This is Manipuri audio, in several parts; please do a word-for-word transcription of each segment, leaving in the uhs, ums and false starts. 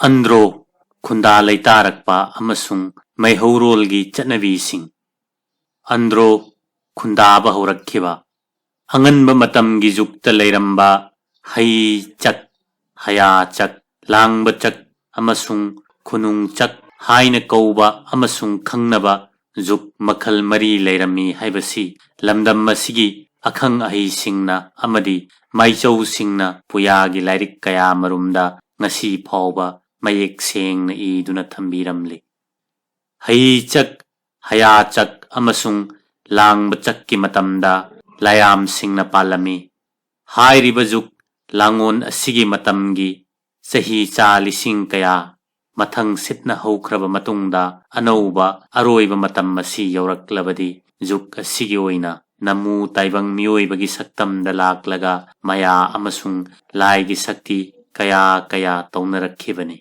ꯑꯟꯗ꯭ꯔꯣ ꯈꯨꯟꯗꯥ ꯂꯩꯇꯥꯔꯛꯄ ꯑꯃꯁꯨꯡ ꯃꯩꯍꯧꯔꯣꯜꯒꯤ ꯆꯠꯅꯕꯤꯁꯤꯡ꯫ ꯑꯟꯗ꯭ꯔꯣ ꯈꯨꯟꯗꯥꯕ ꯍꯧꯔꯛꯈꯤꯕ꯫ ꯑꯉꯟꯕ ꯃꯇꯝꯒꯤ ꯖꯨꯛꯇ ꯂꯩꯔꯝꯕ ꯍꯩ ꯆꯛ, ꯍꯌꯥ ꯆꯛ, ꯂꯥꯡꯕ ꯆꯛ ꯑꯃꯁꯨꯡ ꯈꯨꯅꯨꯡ ꯆꯛ ꯍꯥꯏꯅ ꯀꯧꯕ ꯑꯃꯁꯨꯡ ꯈꯪꯅꯕ ꯖꯨꯛ ꯃꯈꯜ ꯃꯔꯤ ꯂꯩꯔꯝꯃꯤ ꯍꯥꯏꯕꯁꯤ ꯂꯝꯗꯝ ꯑꯁꯤꯒꯤ ꯑꯈꯪ ꯑꯍꯩꯁꯤꯡꯅ ꯑꯃꯗꯤ ꯃꯥꯏꯆꯧꯁꯤꯡꯅ ꯄꯨꯌꯥꯒꯤ ꯂꯥꯏꯔꯤꯛ ꯀꯌꯥ ꯃꯔꯨꯝꯗ ꯉꯁꯤ ꯐꯥꯎꯕ ꯃꯌꯦꯛ ꯁꯦꯡꯅ ꯏꯗꯨꯅ ꯊꯝꯕꯤꯔꯝꯂꯤ꯫ ꯍꯩ ꯆꯛ, ꯍꯌꯥ ꯆꯛ ꯑꯃꯁꯨꯡ ꯂꯥꯡꯕ ꯆꯛꯀꯤ ꯃꯇꯝꯗ ꯂꯥꯌꯥꯝꯁꯤꯡꯅ ꯄꯥꯜꯂꯝꯃꯤ꯫ ꯍꯥꯏꯔꯤꯕ ꯖꯨꯛ ꯂꯥꯡꯑꯣꯟ ꯑꯁꯤꯒꯤ ꯃꯇꯝꯒꯤ ꯆꯍꯤ ꯆꯥ ꯂꯤꯁꯤꯡ ꯀꯌꯥ ꯃꯊꯪ ꯁꯤꯠꯅ ꯍꯧꯈ꯭ꯔꯕ ꯃꯇꯨꯡꯗ ꯑꯅꯧꯕ ꯑꯔꯣꯏꯕ ꯃꯇꯝ ꯑꯁꯤ ꯌꯧꯔꯛꯂꯕꯗꯤ ꯖꯨꯛ ꯑꯁꯤꯒꯤ ꯑꯣꯏꯅ ꯅꯃꯨ ꯇꯥꯏꯕꯪ ꯃꯤꯑꯣꯏꯕꯒꯤ ꯁꯛꯇꯝꯗ ꯂꯥꯛꯂꯒ ꯃꯌꯥ ꯑꯃꯁꯨꯡ ꯂꯥꯏꯒꯤ ꯁꯛꯇꯤ ꯀꯌꯥ ꯀꯌꯥ ꯇꯧꯅꯔꯛꯈꯤꯕꯅꯤ꯫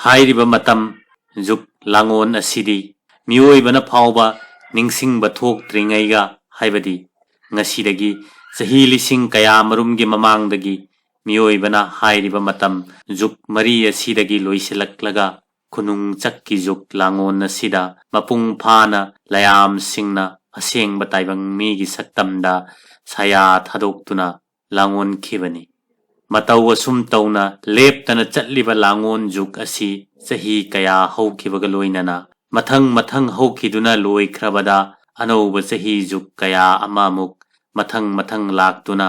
ꯍꯥꯏꯔꯤꯕ ꯃꯇꯝ ꯖꯨꯛ ꯂꯥꯡꯑꯣꯟ ꯑꯁꯤꯗꯤ ꯃꯤꯑꯣꯏꯕꯅ ꯐꯥꯎꯕ ꯅꯤꯡꯁꯤꯡꯕ ꯊꯣꯛꯇ꯭ꯔꯤꯉꯩꯒ, ꯍꯥꯏꯕꯗꯤ ꯉꯁꯤꯗꯒꯤ ꯆꯍꯤ ꯂꯤꯁꯤꯡ ꯀꯌꯥ ꯃꯔꯨꯝꯒꯤ ꯃꯃꯥꯡꯗꯒꯤ ꯃꯤꯑꯣꯏꯕꯅ ꯍꯥꯏꯔꯤꯕ ꯃꯇꯝ ꯖꯨꯛ ꯃꯔꯤ ꯑꯁꯤꯗꯒꯤ ꯂꯣꯏꯁꯤꯜꯂꯛꯂꯒ ꯈꯨꯅꯨꯡ ꯆꯛꯀꯤ ꯖꯨꯛ ꯂꯥꯡꯑꯣꯟ ꯑꯁꯤꯗ ꯃꯄꯨꯡ ꯐꯥꯅ ꯂꯌꯥꯝꯁꯤꯡꯅ ꯑꯁꯦꯡꯕ ꯇꯥꯏꯕꯪ ꯃꯤꯒꯤ ꯁꯛꯇꯝꯗ ꯁꯌꯥ ꯊꯥꯗꯣꯛꯇꯨꯅ ꯂꯥꯡꯑꯣꯟꯈꯤꯕꯅꯤ꯫ ꯃꯇꯧ ꯑꯁꯨꯝ ꯇꯧꯅ ꯂꯦꯞꯇꯅ ꯆꯠꯂꯤꯕ ꯂꯥꯡꯑꯣꯟ ꯖꯨꯛ ꯑꯁꯤ ꯆꯍꯤ ꯀꯌꯥ ꯍꯧꯈꯤꯕꯒ ꯂꯣꯏꯅꯅ ꯃꯊꯪ ꯃꯊꯪ ꯍꯧꯈꯤꯗꯨꯅ ꯂꯣꯏꯈ꯭ꯔꯕꯗ ꯑꯅꯧꯕ ꯆꯍꯤ ꯖꯨꯛ ꯀꯌꯥ ꯑꯃꯃꯨꯛ ꯃꯊꯪ ꯃꯊꯪ ꯂꯥꯛꯇꯨꯅ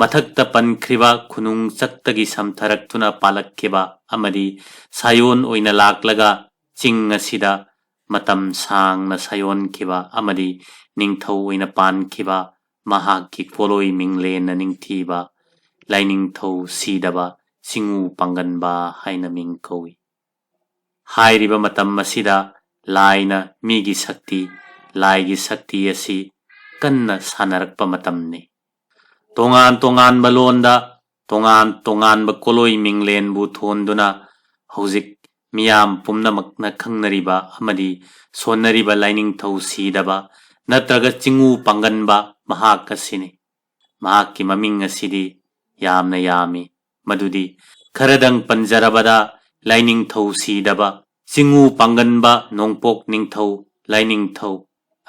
ꯃꯊꯛꯇ ꯄꯟꯈ꯭ꯔꯤꯕ ꯈꯨꯅꯨꯡ ꯆꯛꯇꯒꯤ ꯁꯝꯊꯔꯛꯇꯨꯅ ꯄꯥꯜꯂꯛꯈꯤꯕ ꯑꯃꯗꯤ ꯁꯥꯌꯣꯟ ꯑꯣꯏꯅ ꯂꯥꯛꯂꯒ ꯆꯤꯡ ꯑꯁꯤꯗ ꯃꯇꯝ ꯁꯥꯡꯅ ꯁꯥꯌꯣꯟꯈꯤꯕ ꯑꯃꯗꯤ ꯅꯤꯡꯊꯧ ꯑꯣꯏꯅ ꯄꯥꯟꯈꯤꯕ ꯃꯍꯥꯛꯀꯤ ꯀꯣꯂꯣꯏ ꯃꯤꯡꯂꯦꯟꯅ ꯅꯤꯡꯊꯤꯕ ꯂꯥꯏꯅꯤꯡꯊꯧ ꯁꯤꯗꯕ ꯆꯤꯡꯉꯨ ꯄꯥꯡꯒꯟꯕ ꯍꯥꯏꯅ ꯃꯤꯡ ꯀꯧꯏ꯫ ꯍꯥꯏꯔꯤꯕ ꯃꯇꯝ ꯑꯁꯤꯗ ꯂꯥꯏꯅ ꯃꯤꯒꯤ ꯁꯛꯇꯤ, ꯂꯥꯏꯒꯤ ꯁꯛꯇꯤ ꯑꯁꯤ ꯀꯟꯅ ꯁꯥꯟꯅꯔꯛꯄ ꯃꯇꯝꯅꯤ꯫ ꯇꯣꯉꯥꯟ ꯇꯣꯉꯥꯟꯕ ꯂꯣꯟꯗ ꯇꯣꯉꯥꯟ ꯇꯣꯉꯥꯟꯕ ꯀꯣꯂꯣꯏ ꯃꯤꯡꯂꯦꯟꯕꯨ ꯊꯣꯟꯗꯨꯅ ꯍꯧꯖꯤꯛ ꯃꯤꯌꯥꯝ ꯄꯨꯝꯅꯃꯛꯅ ꯈꯪꯅꯔꯤꯕ ꯑꯃꯗꯤ ꯁꯣꯟꯅꯔꯤꯕ ꯂꯥꯏꯅꯤꯡꯊꯧ ꯁꯤꯗꯕ ꯅꯠꯇ꯭ꯔꯒ ꯆꯤꯡꯉꯨ ꯄꯥꯡꯒꯟꯕ ꯃꯍꯥꯛ ꯑꯁꯤꯅꯤ꯫ ꯃꯍꯥꯛꯀꯤ ꯃꯃꯤꯡ ꯑꯁꯤꯗꯤ ꯌꯥꯝꯅ ꯌꯥꯝꯃꯤ, ꯃꯗꯨꯗꯤ ꯈꯔꯗꯪ ꯄꯟꯖꯔꯕꯗ ꯂꯥꯏꯅꯤꯡꯊꯧ ꯁꯤꯗꯕ, ꯆꯤꯡꯉꯨ ꯄꯥꯡꯒꯟꯕ ꯅꯣꯡꯄꯣꯛ ꯅꯤꯡꯊꯧ ꯂꯥꯏꯅꯤꯡꯊꯧ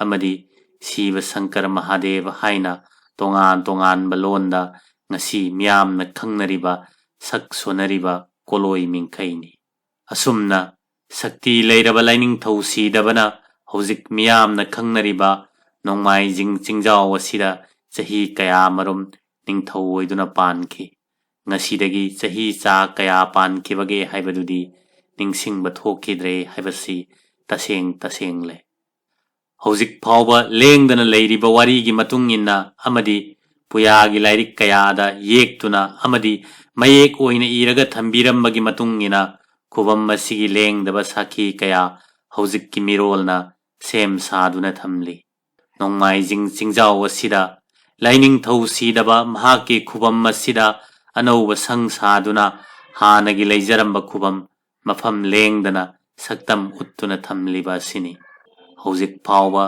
ꯑꯃꯗꯤ ꯁꯤꯕ ꯁꯪꯀꯔ ꯃꯍꯥꯗꯦꯕ ꯍꯥꯏꯅ ꯇꯣꯉꯥꯟ ꯇꯣꯉꯥꯟꯕ ꯂꯣꯟꯗ ꯉꯁꯤ ꯃꯤꯌꯥꯝꯅ ꯈꯪꯅꯔꯤꯕ, ꯁꯛ ꯁꯣꯟꯅꯔꯤꯕ ꯀꯣꯂꯣꯏ ꯃꯤꯡꯈꯩꯅꯤ꯫ ꯑꯁꯨꯝꯅ ꯁꯛꯇꯤ ꯂꯩꯔꯕ ꯂꯥꯏꯅꯤꯡꯊꯧ ꯁꯤꯗꯕꯅ ꯍꯧꯖꯤꯛ ꯃꯤꯌꯥꯝꯅ ꯈꯪꯅꯔꯤꯕ ꯅꯣꯡꯃꯥꯏꯖꯤꯡ ꯆꯤꯡꯖꯥꯎ ꯑꯁꯤꯗ ꯆꯍꯤ ꯀꯌꯥꯃꯔꯨꯝ ꯅꯤꯡꯊꯧ ꯑꯣꯏꯗꯨꯅ ꯄꯥꯟꯈꯤ꯫ ꯉꯁꯤꯗꯒꯤ ꯆꯍꯤ ꯆꯥ ꯀꯌꯥ ꯄꯥꯟꯈꯤꯕꯒꯦ ꯍꯥꯏꯕꯗꯨꯗꯤ ꯅꯤꯡꯁꯤꯡꯕ ꯊꯣꯛꯈꯤꯗ꯭ꯔꯦ ꯍꯥꯏꯕꯁꯤ ꯇꯁꯦꯡ ꯇꯁꯦꯡꯂꯦ꯫ ꯍꯧꯖꯤꯛ ꯐꯥꯎꯕ ꯂꯦꯡꯗꯅ ꯂꯩꯔꯤꯕ ꯋꯥꯔꯤꯒꯤ ꯃꯇꯨꯡ ꯏꯟꯅ ꯑꯃꯗꯤ ꯄꯨꯌꯥꯒꯤ ꯂꯥꯏꯔꯤꯛ ꯀꯌꯥꯗ ꯌꯦꯛꯇꯨꯅ ꯑꯃꯗꯤ ꯃꯌꯦꯛ ꯑꯣꯏꯅ ꯏꯔꯒ ꯊꯝꯕꯤꯔꯝꯕꯒꯤ ꯃꯇꯨꯡ ꯏꯟꯅ ꯈꯨꯕꯝ ꯑꯁꯤꯒꯤ ꯂꯦꯡꯗꯕ ꯁꯥꯈꯤ ꯀꯌꯥ ꯍꯧꯖꯤꯛꯀꯤ ꯃꯤꯔꯣꯜꯅ ꯁꯦꯝ ꯁꯥꯗꯨꯅ ꯊꯝꯂꯤ꯫ ꯅꯣꯡꯃꯥꯏꯖꯤꯡ ꯆꯤꯡꯖꯥꯎ ꯑꯁꯤꯗ ꯂꯥꯏꯅꯤꯡꯊꯧ ꯁꯤꯗꯕ ꯃꯍꯥꯛꯀꯤ ꯈꯨꯕꯝ ꯑꯁꯤꯗ ꯑꯅꯧꯕ ꯁꯪ ꯁꯥꯗꯨꯅ ꯍꯥꯟꯅꯒꯤ ꯂꯩꯖꯔꯝꯕ ꯈꯨꯕꯝ ꯃꯐꯝ ꯂꯦꯡꯗꯅ ꯁꯛꯇꯝ ꯎꯠꯇꯨꯅ ꯊꯝꯂꯤꯕ ꯑꯁꯤꯅꯤ꯫ ꯍꯧꯖꯤꯛ ꯐꯥꯎꯕ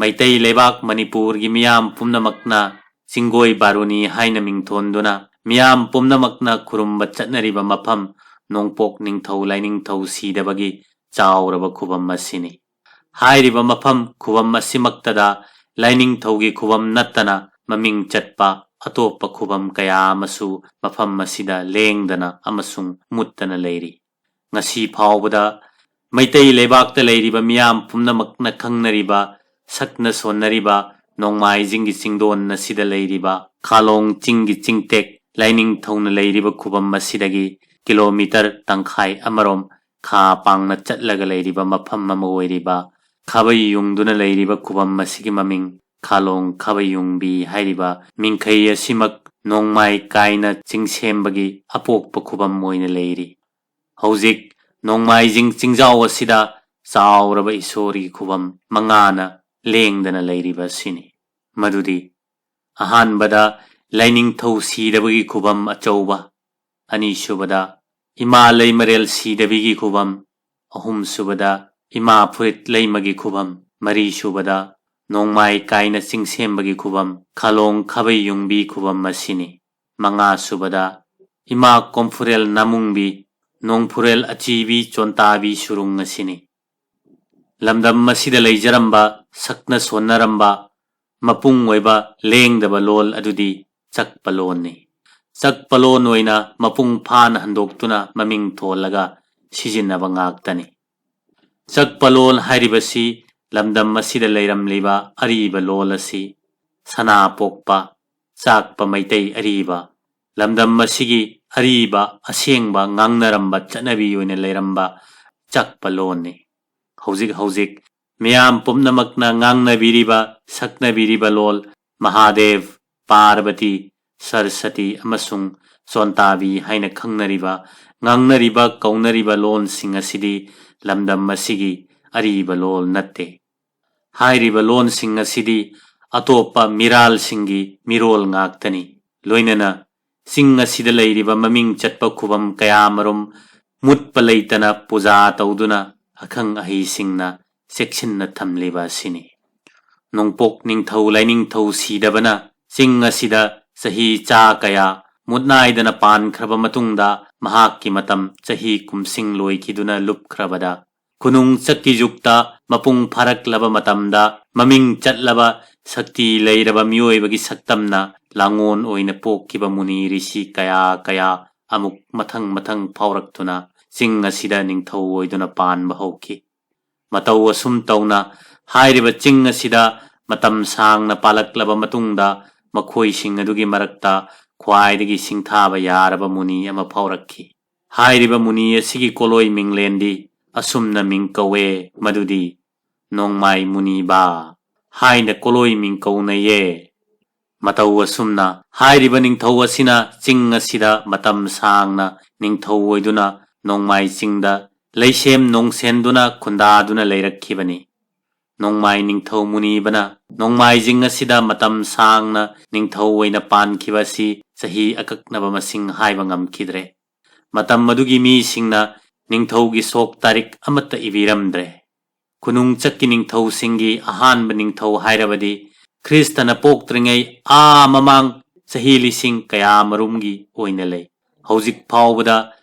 ꯃꯩꯇꯩ ꯂꯩꯕꯥꯛ ꯃꯅꯤꯄꯨꯔꯒꯤ ꯃꯤꯌꯥꯝ ꯄꯨꯝꯅꯃꯛꯅ ꯆꯤꯡꯒꯣꯏ ꯕꯥꯔꯨꯅꯤ ꯍꯥꯏꯅ ꯃꯤꯡꯊꯣꯟꯗꯨꯅ ꯃꯤꯌꯥꯝ ꯄꯨꯝꯅꯃꯛꯅ ꯈꯨꯔꯨꯝꯕ ꯆꯠꯅꯔꯤꯕ ꯃꯐꯝ ꯅꯣꯡꯄꯣꯛ ꯅꯤꯡꯊꯧ ꯂꯥꯏꯅꯤꯡꯊꯧ ꯁꯤꯗꯕꯒꯤ ꯆꯥꯎꯔꯕ ꯈꯨꯕꯝ ꯑꯁꯤꯅꯤ꯫ ꯍꯥꯏꯔꯤꯕ ꯃꯐꯝ ꯈꯨꯕꯝ ꯑꯁꯤꯃꯛꯇꯗ ꯂꯥꯏꯅꯤꯡꯊꯧꯒꯤ ꯈꯨꯕꯝ ꯅꯠꯇꯅ ꯃꯃꯤꯡ ꯆꯠꯄ ꯑꯇꯣꯞꯄ ꯈꯨꯕꯝ ꯀꯌꯥ ꯑꯃꯁꯨ ꯃꯐꯝ ꯑꯁꯤꯗ ꯂꯦꯡꯗꯅ ꯑꯃꯁꯨꯡ ꯃꯨꯠꯇꯅ ꯂꯩꯔꯤ꯫ ꯉꯁꯤ ꯐꯥꯎꯕꯗ ꯃꯩꯇꯩ ꯂꯩꯕꯥꯛꯇ ꯂꯩꯔꯤꯕ ꯃꯤꯌꯥꯝ ꯄꯨꯝꯅꯃꯛꯅ ꯈꯪꯅꯔꯤꯕ, ꯁꯛꯅ ꯁꯣꯟꯅꯔꯤꯕ ꯅꯣꯡꯃꯥꯏꯖꯤꯡꯒꯤ ꯆꯤꯡꯗꯣꯟ ꯑꯁꯤꯗ ꯂꯩꯔꯤꯕ ꯈꯥꯂꯣꯡ ꯆꯤꯡꯒꯤ ꯆꯤꯡꯇꯦꯛ ꯂꯥꯏꯅꯤꯡꯊꯧꯅ ꯂꯩꯔꯤꯕ ꯈꯨꯕꯝ ꯑꯁꯤꯗꯒꯤ ꯀꯤꯂꯣꯃꯤꯇꯔ ꯇꯪꯈꯥꯏ ꯑꯃꯔꯣꯝ ꯈꯥ ꯄꯥꯡꯅ ꯆꯠꯂꯒ ꯂꯩꯔꯤꯕ ꯃꯐꯝ ꯑꯃ ꯑꯣꯏꯔꯤꯕ ꯈꯥꯕꯩ ꯌꯨꯡꯗꯨꯅ ꯂꯩꯔꯤꯕ ꯈꯨꯕꯝ ꯑꯁꯤꯒꯤ ꯃꯃꯤꯡ ꯈꯥꯂꯣꯡ ꯈꯥꯕꯩ ꯌꯨꯡꯕꯤ ꯍꯥꯏꯔꯤꯕ ꯃꯤꯡꯈꯩ ꯑꯁꯤꯃꯛ ꯅꯣꯡꯃꯥꯏ ꯀꯥꯏꯅ ꯆꯤꯡ ꯁꯦꯝꯕꯒꯤ ꯑꯄꯣꯛꯄ ꯈꯨꯕꯝ ꯑꯣꯏꯅ ꯂꯩꯔꯤ꯫ ꯍꯧꯖꯤꯛ ꯅꯣꯡꯃꯥꯏꯖꯤꯡ ꯆꯤꯡꯖꯥꯎ ꯑꯁꯤꯗ ꯆꯥꯎꯔꯕ ꯏꯁꯣꯔꯒꯤ ꯈꯨꯕꯝ ꯃꯉꯥꯅ ꯂꯦꯡꯗꯅ ꯂꯩꯔꯤꯕ ꯑꯁꯤꯅꯤ꯫ ꯃꯗꯨꯗꯤ ꯑꯍꯥꯟꯕꯗ ꯂꯥꯏꯅꯤꯡꯊꯧ ꯁꯤꯗꯕꯒꯤ ꯈꯨꯕꯝ ꯑꯆꯧꯕ, ꯑꯅꯤꯁꯨꯕꯗ ꯏꯃꯥ ꯂꯩꯃꯔꯦꯜ ꯁꯤꯗꯕꯤꯒꯤ ꯈꯨꯕꯝ, ꯑꯍꯨꯝꯁꯨꯕꯗ ꯏꯃꯥ ꯐꯨꯔꯤꯠ ꯂꯩꯃꯒꯤ ꯈꯨꯕꯝ, ꯃꯔꯤꯁꯨꯕꯗ ꯅꯣꯡꯃꯥꯏ ꯀꯥꯏꯅ ꯆꯤꯡꯁꯦꯝꯕꯒꯤ ꯈꯨꯕꯝ, ꯈꯥꯂꯣꯡ ꯈꯥꯕꯩ ꯌꯨꯡꯕꯤ ꯈꯨꯕꯝ ꯑꯁꯤꯅꯤ꯫ ꯃꯉꯥꯁꯨꯕꯗ ꯏꯃꯥ ꯀꯣꯝꯐꯨꯔꯦꯜ ꯅꯥꯃꯨꯡꯕꯤ, ꯅꯣꯡꯐꯨꯔꯦꯜ ꯑꯆꯤꯕꯤ ꯆꯣꯟꯇꯥꯕꯤ ꯁꯨꯔꯨꯡ ꯑꯁꯤꯅꯤ꯫ ꯂꯝꯗꯝ ꯑꯁꯤꯗ ꯂꯩꯖꯔꯝꯕ, ꯁꯛꯅ ꯁꯣꯟꯅꯔꯝꯕ, ꯃꯄꯨꯡ ꯑꯣꯏꯕ ꯂꯦꯡꯗꯕ ꯂꯣꯜ ꯑꯗꯨꯗꯤ ꯆꯛꯄ ꯂꯣꯟꯅꯤ꯫ ꯆꯛꯄ ꯂꯣꯟ ꯑꯣꯏꯅ ꯃꯄꯨꯡ ꯐꯥꯅ ꯍꯟꯗꯣꯛꯇꯨꯅ ꯃꯃꯤꯡ ꯊꯣꯜꯂꯒ ꯁꯤꯖꯤꯟꯅꯕ ꯉꯥꯛꯇꯅꯤ꯫ ꯆꯛꯄ ꯂꯣꯟ ꯍꯥꯏꯔꯤꯕꯁꯤ ꯂꯝꯗꯝ ꯑꯁꯤꯗ ꯂꯩꯔꯝꯂꯤꯕ ꯑꯔꯤꯕ ꯂꯣꯜ ꯑꯁꯤ ꯁꯅꯥ ꯄꯣꯛꯄ, ꯆꯥꯛꯄ ꯃꯩꯇꯩ ꯑꯔꯤꯕ, ꯂꯝꯗꯝ ꯑꯁꯤꯒꯤ ꯑꯔꯤꯕ ꯑꯁꯦꯡꯕ ꯉꯥꯡꯅꯔꯝꯕ ꯆꯠꯅꯕꯤ ꯑꯣꯏꯅ ꯂꯩꯔꯝꯕ ꯆꯛꯄ ꯂꯣꯟꯅꯤ꯫ ꯍꯧꯖꯤꯛ ꯍꯧꯖꯤꯛ ꯃꯤꯌꯥꯝ ꯄꯨꯝꯅꯃꯛꯅ ꯉꯥꯡꯅꯕꯤꯔꯤꯕ, ꯁꯛꯅꯕꯤꯔꯤꯕ ꯂꯣꯜ ꯃꯍꯥꯗꯦꯕ, ꯄꯥꯔꯕꯇꯤ, ꯁꯔꯁꯇꯤ ꯑꯃꯁꯨꯡ ꯆꯣꯟꯇꯥꯕꯤ ꯍꯥꯏꯅ ꯈꯪꯅꯔꯤꯕ, ꯉꯥꯡꯅꯔꯤꯕ, ꯀꯧꯅꯔꯤꯕ ꯂꯣꯟꯁꯤꯡ ꯑꯁꯤꯗꯤ ꯂꯝꯗꯝ ꯑꯁꯤꯒꯤ ꯑꯔꯤꯕ ꯂꯣꯜ ꯅꯠꯇꯦ꯫ ꯍꯥꯏꯔꯤꯕ ꯂꯣꯟꯁꯤꯡ ꯑꯁꯤꯗꯤ ꯑꯇꯣꯞꯄ ꯃꯤꯔꯥꯜꯁꯤꯡꯒꯤ ꯃꯤꯔꯣꯜ ꯉꯥꯛꯇꯅꯤ꯫ ꯂꯣꯏꯅꯅ ꯆꯤꯡ ꯑꯁꯤꯗ ꯂꯩꯔꯤꯕ ꯃꯃꯤꯡ ꯆꯠꯄ ꯈꯨꯕꯝ ꯀꯌꯥꯃꯔꯨꯝ ꯃꯨꯠꯄ ꯂꯩꯇꯅ ꯄꯨꯖꯥ ꯇꯧꯗꯨꯅ ꯑꯈꯪ ꯑꯍꯩꯁꯤꯡꯅ ꯆꯦꯛꯁꯤꯟꯅ ꯊꯝꯂꯤꯕ ꯑꯁꯤꯅꯤ꯫ ꯅꯣꯡꯄꯣꯛ ꯅꯤꯡꯊꯧ ꯂꯥꯏꯅꯤꯡꯊꯧ ꯁꯤꯗꯕꯅ ꯆꯤꯡ ꯑꯁꯤꯗ ꯆꯍꯤ ꯆꯥ ꯀꯌꯥ ꯃꯨꯠꯅꯥꯏꯗꯅ ꯄꯥꯟꯈ꯭ꯔꯕ ꯃꯇꯨꯡꯗ, ꯃꯍꯥꯛꯀꯤ ꯃꯇꯝ ꯆꯍꯤ ꯀꯨꯝꯁꯤꯡ ꯂꯣꯏꯈꯤꯗꯨꯅ ꯂꯨꯞꯈ꯭ꯔꯕꯗ, ꯈꯨꯅꯨꯡ ꯆꯛꯀꯤ ꯌꯨꯒꯇ ꯃꯄꯨꯡ ꯐꯥꯔꯛꯂꯕ ꯃꯇꯝꯗ, ꯃꯃꯤꯡ ꯆꯠꯂꯕ ꯁꯛꯇꯤ ꯂꯩꯔꯕ ꯃꯤꯑꯣꯏꯕꯒꯤ ꯁꯛꯇꯝꯅ ꯂꯥꯡꯑꯣꯟ ꯑꯣꯏꯅ ꯄꯣꯛꯈꯤꯕ ꯃꯨꯅꯤ ꯔꯤꯁꯤ ꯀꯌꯥ ꯀꯌꯥ ꯑꯃꯨꯛ ꯃꯊꯪ ꯃꯊꯪ ꯐꯥꯎꯔꯛꯇꯨꯅ ꯆꯤꯡ ꯑꯁꯤꯗ ꯅꯤꯡꯊꯧ ꯑꯣꯏꯗꯨꯅ ꯄꯥꯟꯕ ꯍꯧꯈꯤ꯫ ꯃꯇꯧ ꯑꯁꯨꯝ ꯇꯧꯅ ꯍꯥꯏꯔꯤꯕ ꯆꯤꯡ ꯑꯁꯤꯗ ꯃꯇꯝ ꯁꯥꯡꯅ ꯄꯥꯜꯂꯛꯂꯕ ꯃꯇꯨꯡꯗ, ꯃꯈꯣꯏꯁꯤꯡ ꯑꯗꯨꯒꯤ ꯃꯔꯛꯇ ꯈ꯭ꯋꯥꯏꯗꯒꯤ ꯁꯤꯡꯊꯥꯕ ꯌꯥꯔꯕ ꯃꯨꯅꯤ ꯑꯃ ꯐꯥꯎꯔꯛꯈꯤ꯫ ꯍꯥꯏꯔꯤꯕ ꯃꯨꯅꯤ ꯑꯁꯤꯒꯤ ꯀꯣꯂꯣꯏ ꯃꯤꯡꯂꯦꯟꯗꯤ ꯑꯁꯨꯝꯅ ꯃꯤꯡ ꯀꯧꯋꯦ, ꯃꯗꯨꯗꯤ ꯅꯣꯡꯃꯥꯏ ꯃꯨꯅꯤꯕꯥ ꯍꯥꯏꯅ ꯀꯣꯂꯣꯏ ꯃꯤꯡ ꯀꯧꯅꯩꯌꯦ꯫ ꯃꯇꯧ ꯑꯁꯨꯝꯅ ꯍꯥꯏꯔꯤꯕ ꯅꯤꯡꯊꯧ ꯑꯁꯤꯅ ꯆꯤꯡ ꯑꯁꯤꯗ ꯃꯇꯝ ꯁꯥꯡꯅ ꯅꯤꯡꯊꯧ ꯑꯣꯏꯗꯨꯅ ꯅꯣꯡꯃꯥꯏ ꯆꯤꯡꯗ ꯂꯩꯁꯦꯝ ꯅꯣꯡꯁꯦꯟꯗꯨꯅ ꯈꯨꯟꯗꯥꯗꯨꯅ ꯂꯩꯔꯛꯈꯤꯕꯅꯤ꯫ ꯅꯣꯡꯃꯥꯏ ꯅꯤꯡꯊꯧ ꯃꯨꯅꯤꯕꯅ ꯅꯣꯡꯃꯥꯏꯖꯤꯡ ꯑꯁꯤꯗ ꯃꯇꯝ ꯁꯥꯡꯅ ꯅꯤꯡꯊꯧ ꯑꯣꯏꯅ ꯄꯥꯟꯈꯤꯕ ꯑꯁꯤ ꯆꯍꯤ ꯑꯀꯛꯅꯕ ꯃꯁꯤꯡ ꯍꯥꯏꯕ ꯉꯝꯈꯤꯗ꯭ꯔꯦ꯫ ꯃꯇꯝ ꯑꯗꯨꯒꯤ ꯃꯤꯁꯤꯡꯅ ꯅꯤꯡꯊꯧꯒꯤ ꯁꯣꯛ ꯇꯥꯔꯤꯛ ꯑꯃꯠꯇ ꯏꯕꯤꯔꯝꯗ꯭ꯔꯦ꯫ ꯈꯨꯅꯨꯡ ꯆꯛꯀꯤ ꯅꯤꯡꯊꯧꯁꯤꯡꯒꯤ ꯑꯍꯥꯟꯕ ꯅꯤꯡꯊꯧ ꯍꯥꯏꯔꯕꯗꯤ ꯈ꯭ꯔꯤꯁꯇꯅ ꯄꯣꯛꯇ꯭ꯔꯤꯉꯩ ꯑꯥ ꯃꯃꯥꯡ ꯆꯍꯤ ꯂꯤꯁꯤꯡ ꯀꯌꯥ ꯃꯔꯨꯝꯒꯤ ꯑꯣꯏꯅ ꯂꯩ꯫ ꯍꯧꯖꯤꯛ ꯐꯥꯎꯕꯗ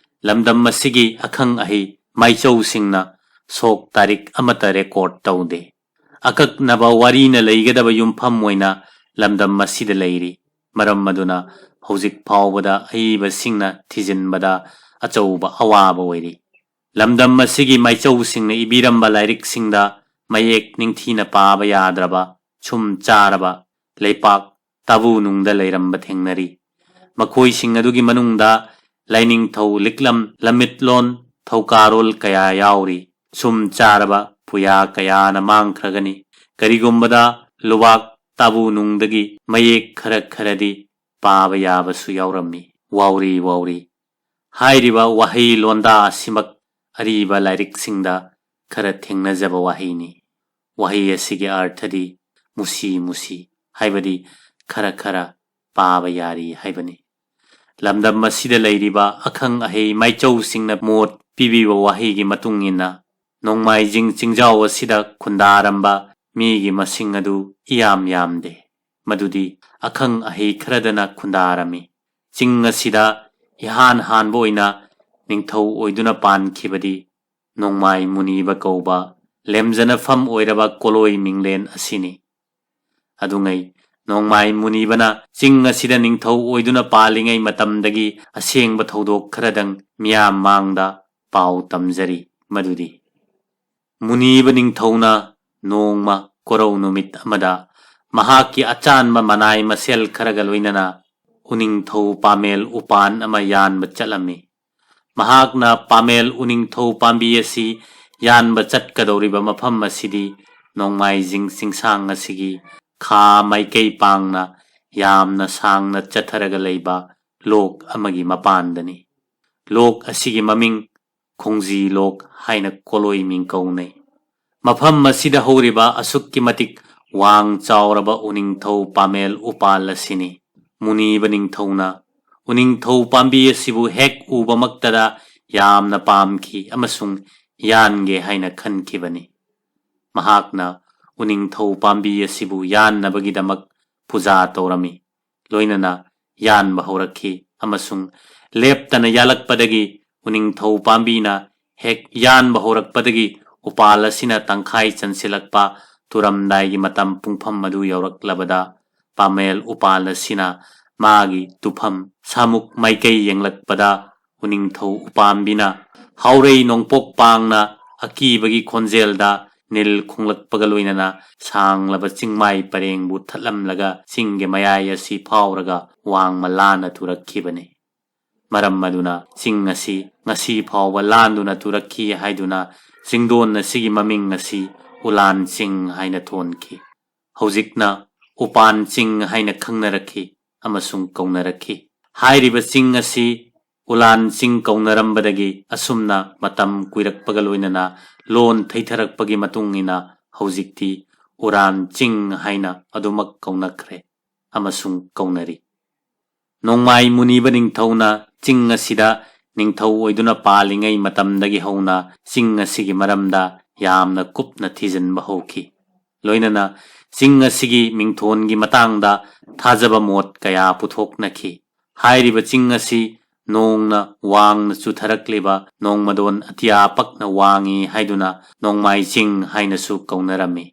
ꯂꯝꯗꯝ ꯑꯁꯤꯒꯤ ꯑꯈꯪ ꯑꯍꯩ ꯃꯥꯏꯆꯧꯁꯤꯡꯅ ꯁꯣꯛ ꯇꯥꯔꯤꯛ ꯑꯃꯠꯇ ꯔꯦꯀꯣꯔꯗ ꯇꯧꯗꯦ꯫ ꯑꯀꯛꯅꯕ ꯋꯥꯔꯤꯅ ꯂꯩꯒꯗꯕ ꯌꯨꯝꯐꯝ ꯑꯣꯏꯅ ꯂꯝꯗꯝ ꯑꯁꯤꯗ ꯂꯩꯔꯤ꯫ ꯃꯔꯝ ꯑꯗꯨꯅ ꯍꯧꯖꯤꯛ ꯐꯥꯎꯕꯗ ꯑꯏꯕꯁꯤꯡꯅ ꯊꯤꯖꯤꯟꯕꯗ ꯑꯆꯧꯕ ꯑꯋꯥꯕ ꯑꯣꯏꯔꯤ꯫ ꯂꯝꯗꯝ ꯑꯁꯤꯒꯤ ꯃꯥꯏꯆꯧꯁꯤꯡꯅ ꯏꯕꯤꯔꯝꯕ ꯂꯥꯏꯔꯤꯛꯁꯤꯡꯗ ꯃꯌꯦꯛ ꯅꯤꯡꯊꯤꯅ ꯄꯥꯕ ꯌꯥꯗ꯭ꯔꯕ, ꯁꯨꯝ ꯆꯥꯔꯕ, ꯂꯩꯄꯥꯛ ꯇꯥꯕꯨ ꯅꯨꯡꯗ ꯂꯩꯔꯝꯕ ꯊꯦꯡꯅꯔꯤ꯫ ꯃꯈꯣꯏꯁꯤꯡ ꯑꯗꯨꯒꯤ ꯃꯅꯨꯡꯗ ꯂꯥꯏꯅꯤꯡꯊꯧ ꯂꯤꯛꯂꯝ ꯂꯝꯃꯤꯠꯂꯣꯟ ꯊꯧꯀꯥꯔꯣꯜ ꯀꯌꯥ ꯌꯥꯎꯔꯤ꯫ ꯁꯨꯝ ꯆꯥꯔꯕ ꯄꯨꯌꯥ ꯀꯌꯥꯅ ꯃꯥꯡꯈ꯭ꯔꯒꯅꯤ꯫ ꯀꯔꯤꯒꯨꯝꯕꯗ ꯂꯨꯕꯥꯛ ꯇꯥꯕꯨ ꯅꯨꯡꯗꯒꯤ ꯃꯌꯦꯛ ꯈꯔ ꯈꯔꯗꯤ ꯄꯥꯕ ꯌꯥꯕꯁꯨ ꯌꯥꯎꯔꯝꯃꯤ꯫ ꯋꯥꯎꯔꯤ ꯋꯥꯎꯔꯤ ꯍꯥꯏꯔꯤꯕ ꯋꯥꯍꯩ ꯂꯣꯟꯗꯥ ꯑꯁꯤꯃꯛ ꯑꯔꯤꯕ ꯂꯥꯏꯔꯤꯛꯁꯤꯡꯗ ꯈꯔ ꯊꯦꯡꯅꯖꯕ ꯋꯥꯍꯩꯅꯤ꯫ ꯋꯥꯍꯩ ꯑꯁꯤꯒꯤ ꯑꯔꯊꯗꯤ ꯃꯨꯁꯤ ꯃꯨꯁꯤ, ꯍꯥꯏꯕꯗꯤ ꯈꯔ ꯈꯔ ꯄꯥꯕ ꯌꯥꯔꯤ ꯍꯥꯏꯕꯅꯤ꯫ ꯂꯝꯗꯝ ꯑꯁꯤꯗ ꯂꯩꯔꯤꯕ ꯑꯈꯪ ꯑꯍꯩ ꯃꯥꯏꯆꯧꯁꯤꯡꯅ ꯃꯣꯠ ꯄꯤꯕꯤꯕ ꯋꯥꯍꯩꯒꯤ ꯃꯇꯨꯡ ꯏꯟꯅ, ꯅꯣꯡꯃꯥꯏꯖꯤꯡ ꯆꯤꯡꯖꯥꯎ ꯑꯁꯤꯗ ꯈꯨꯟꯗꯥꯔꯝꯕ ꯃꯤꯒꯤ ꯃꯁꯤꯡ ꯑꯗꯨ ꯏꯌꯥꯝ ꯌꯥꯝꯗꯦ꯫ ꯃꯗꯨꯗꯤ ꯑꯈꯪ ꯑꯍꯩ ꯈꯔꯗꯅ ꯈꯨꯟꯗꯥꯔꯝꯃꯤ꯫ ꯆꯤꯡ ꯑꯁꯤꯗ ꯏꯍꯥꯟ ꯍꯥꯟꯕ ꯑꯣꯏꯅ ꯅꯤꯡꯊꯧ ꯑꯣꯏꯗꯨꯅ ꯄꯥꯟꯈꯤꯕꯗꯤ ꯅꯣꯡꯃꯥꯏ ꯃꯨꯅꯤꯕ ꯀꯧꯕ ꯂꯦꯝꯖꯅꯐꯝ ꯑꯣꯏꯔꯕ ꯀꯣꯂꯣꯏ ꯃꯤꯡꯂꯦꯟ ꯑꯁꯤꯅꯤ꯫ ꯑꯗꯨꯉꯩ ꯅꯣꯡꯃꯥꯏ ꯃꯨꯅꯤꯕꯅ ꯆꯤꯡ ꯑꯁꯤꯗ ꯅꯤꯡꯊꯧ ꯑꯣꯏꯗꯨꯅ ꯄꯥꯜꯂꯤꯉꯩ ꯃꯇꯝꯗꯒꯤ ꯑꯁꯦꯡꯕ ꯊꯧꯗꯣꯛ ꯈꯔꯗꯪ ꯃꯤꯌꯥꯝ ꯃꯥꯡꯗ ꯄꯥꯎ ꯇꯝꯖꯔꯤ꯫ ꯃꯗꯨꯗꯤ ꯃꯨꯅꯤꯕ ꯅꯤꯡꯊꯧꯅ ꯅꯣꯡꯃ ꯀꯣꯔꯧ ꯅꯨꯃꯤꯠ ꯑꯃꯗ ꯃꯍꯥꯛꯀꯤ ꯑꯆꯥꯟꯕ ꯃꯅꯥꯏ ꯃꯁꯦꯜ ꯈꯔꯒ ꯂꯣꯏꯅꯅ ꯎꯅꯤꯡꯊꯧ ꯄꯥꯃꯦꯜ ꯎꯄꯥꯟ ꯑꯃ ꯌꯥꯟꯕ ꯆꯠꯂꯝꯃꯤ꯫ ꯃꯍꯥꯛꯅ ꯄꯥꯃꯦꯜ ꯎꯅꯤꯡꯊꯧ ꯄꯥꯝꯕꯤ ꯑꯁꯤ ꯌꯥꯟꯕ ꯆꯠꯀꯗꯧꯔꯤꯕ ꯃꯐꯝ ꯑꯁꯤꯗꯤ ꯅꯣꯡꯃꯥꯏꯖꯤꯡ ꯆꯤꯡꯁꯥꯡ ꯑꯁꯤꯒꯤ ꯈꯥ ꯃꯥꯏꯀꯩ ꯄꯥꯡꯅ ꯌꯥꯝꯅ ꯁꯥꯡꯅ ꯆꯠꯊꯔꯒ ꯂꯩꯕ ꯂꯣꯛ ꯑꯃꯒꯤ ꯃꯄꯥꯟꯗꯅꯤ꯫ ꯂꯣꯛ ꯑꯁꯤꯒꯤ ꯃꯃꯤꯡ ꯈꯣꯡꯖꯤ ꯂꯣꯛ ꯍꯥꯏꯅ ꯀꯣꯂꯣꯏ ꯃꯤꯡ ꯀꯧꯅꯩ꯫ ꯃꯐꯝ ꯑꯁꯤꯗ ꯍꯧꯔꯤꯕ ꯑꯁꯨꯛꯀꯤ ꯃꯇꯤꯛ ꯋꯥꯡ ꯆꯥꯎꯔꯕ ꯎꯅꯤꯡꯊꯧ ꯄꯥꯃꯦꯜ ꯎꯄꯥꯜ ꯑꯁꯤꯅꯤ꯫ ꯃꯨꯅꯤꯕ ꯅꯤꯡꯊꯧꯅ ꯎꯅꯤꯡꯊꯧ ꯄꯥꯝꯕꯤ ꯑꯁꯤꯕꯨ ꯍꯦꯛ ꯎꯕꯃꯛꯇꯗ ꯌꯥꯝꯅ ꯄꯥꯝꯈꯤ ꯑꯃꯁꯨꯡ ꯌꯥꯟꯒꯦ ꯍꯥꯏꯅ ꯈꯟꯈꯤꯕꯅꯤ꯫ ꯃꯍꯥꯛꯅ ꯎꯅꯤꯡꯊꯧ ꯄꯥꯝꯕꯤ ꯑꯁꯤꯕꯨ ꯌꯥꯟꯅꯕꯒꯤꯗꯃꯛ ꯄꯨꯖꯥ ꯇꯧꯔꯝꯃꯤ꯫ ꯂꯣꯏꯅꯅ ꯌꯥꯟꯕ ꯍꯧꯔꯛꯈꯤ ꯑꯃꯁꯨꯡ ꯂꯦꯞꯇꯅ ꯌꯥꯜꯂꯛꯄꯗꯒꯤ ꯎꯅꯤꯡꯊꯧ ꯄꯥꯝꯕꯤꯅ ꯍꯦꯛ ꯌꯥꯟꯕ ꯍꯧꯔꯛꯄꯗꯒꯤ ꯎꯄꯥꯜ ꯑꯁꯤꯅ ꯇꯪꯈꯥꯏ ꯆꯟꯁꯤꯜꯂꯛꯄ ꯇꯨꯔꯝꯗꯥꯏꯒꯤ ꯃꯇꯝ ꯄꯨꯡꯐꯝ ꯑꯗꯨ ꯌꯧꯔꯛꯂꯕꯗ, ꯄꯥꯃꯦꯜ ꯎꯄꯥꯜ ꯑꯁꯤꯅ ꯃꯥꯒꯤ ꯇꯨꯐꯝ ꯁꯥꯃꯨꯛ ꯃꯥꯏꯀꯩ ꯌꯦꯡꯂꯛꯄꯗ, ꯎꯅꯤꯡꯊꯧ ꯎꯄꯥꯝꯕꯤꯅ ꯍꯥꯎꯔꯩ ꯅꯣꯡꯄꯣꯛ ꯄꯥꯡꯅ ꯑꯀꯤꯕꯒꯤ ꯈꯣꯟꯖꯦꯜꯗ ꯅꯤꯜ ꯈꯣꯡꯂꯛꯄꯒ ꯂꯣꯏꯅꯅ ꯁꯥꯡꯂꯕ ꯆꯤꯡꯃꯥꯏ ꯄꯔꯦꯡꯕꯨ ꯊꯠꯂꯝꯂꯒ ꯆꯤꯡꯒꯤ ꯃꯌꯥꯏ ꯑꯁꯤ ꯐꯥꯎꯔꯒ ꯋꯥꯡꯃ ꯂꯥꯟꯅ ꯇꯨꯔꯛꯈꯤꯕꯅꯤ꯫ ꯃꯔꯝ ꯑꯗꯨꯅ ꯆꯤꯡ ꯑꯁꯤ ꯉꯁꯤ ꯐꯥꯎꯕ ꯂꯥꯟꯗꯨꯅ ꯇꯨꯔꯛꯈꯤ ꯍꯥꯏꯗꯨꯅ ꯆꯤꯡꯗꯣꯟ ꯑꯁꯤꯒꯤ ꯃꯃꯤꯡ ꯑꯁꯤ ꯎꯂꯥꯟ ꯆꯤꯡ ꯍꯥꯏꯅ ꯊꯣꯟꯈꯤ꯫ ꯍꯧꯖꯤꯛꯅ ꯎꯄꯥꯟ ꯆꯤꯡ ꯍꯥꯏꯅ ꯈꯪꯅꯔꯛꯈꯤ ꯑꯃꯁꯨꯡ ꯀꯧꯅꯔꯛꯈꯤ꯫ ꯍꯥꯏꯔꯤꯕ ꯆꯤꯡ ꯑꯁꯤ ꯎꯂꯥꯟ ꯆꯤꯡ ꯀꯧꯅꯔꯝꯕꯗꯒꯤ ꯑꯁꯨꯝꯅ ꯃꯇꯝ ꯀꯨꯏꯔꯛꯄꯒ ꯂꯣꯏꯅꯅ ꯂꯣꯟ ꯊꯩꯊꯔꯛꯄꯒꯤ ꯃꯇꯨꯡ ꯏꯟꯅ ꯍꯧꯖꯤꯛꯇꯤ ꯎꯔꯥꯟ ꯆꯤꯡ ꯍꯥꯏꯅ ꯑꯗꯨꯃꯛ ꯀꯧꯅꯈ꯭ꯔꯦ ꯑꯃꯁꯨꯡ ꯀꯧꯅꯔꯤ꯫ ꯅꯣꯡꯃꯥꯏ ꯃꯨꯅꯤꯕ ꯅꯤꯡꯊꯧꯅ ꯆꯤꯡ ꯑꯁꯤꯗ ꯅꯤꯡꯊꯧ ꯑꯣꯏꯗꯨꯅ ꯄꯥꯜꯂꯤꯉꯩ ꯃꯇꯝꯗꯒꯤ ꯍꯧꯅ ꯆꯤꯡ ꯑꯁꯤꯒꯤ ꯃꯔꯝꯗ ꯌꯥꯝꯅ ꯀꯨꯞꯅ ꯊꯤꯖꯤꯟꯕ ꯍꯧꯈꯤ꯫ ꯂꯣꯏꯅꯅ ꯆꯤꯡ ꯑꯁꯤꯒꯤ ꯃꯤꯡꯊꯣꯟꯒꯤ ꯃꯇꯥꯡꯗ ꯊꯥꯖꯕ ꯃꯣꯠ ꯀꯌꯥ ꯄꯨꯊꯣꯛꯅꯈꯤ꯫ ꯍꯥꯏꯔꯤꯕ ꯆꯤꯡ ꯑꯁꯤ ꯅꯣꯡꯅ ꯋꯥꯡꯅ ꯆꯨꯊꯔꯛꯂꯤꯕ ꯅꯣꯡꯃꯗꯣꯟ ꯑꯇꯤꯌꯥ ꯄꯛꯅ ꯋꯥꯡꯏ ꯍꯥꯏꯗꯨꯅ ꯅꯣꯡꯃꯥꯏ ꯆꯤꯡ ꯍꯥꯏꯅꯁꯨ ꯀꯧꯅꯔꯝꯃꯤ꯫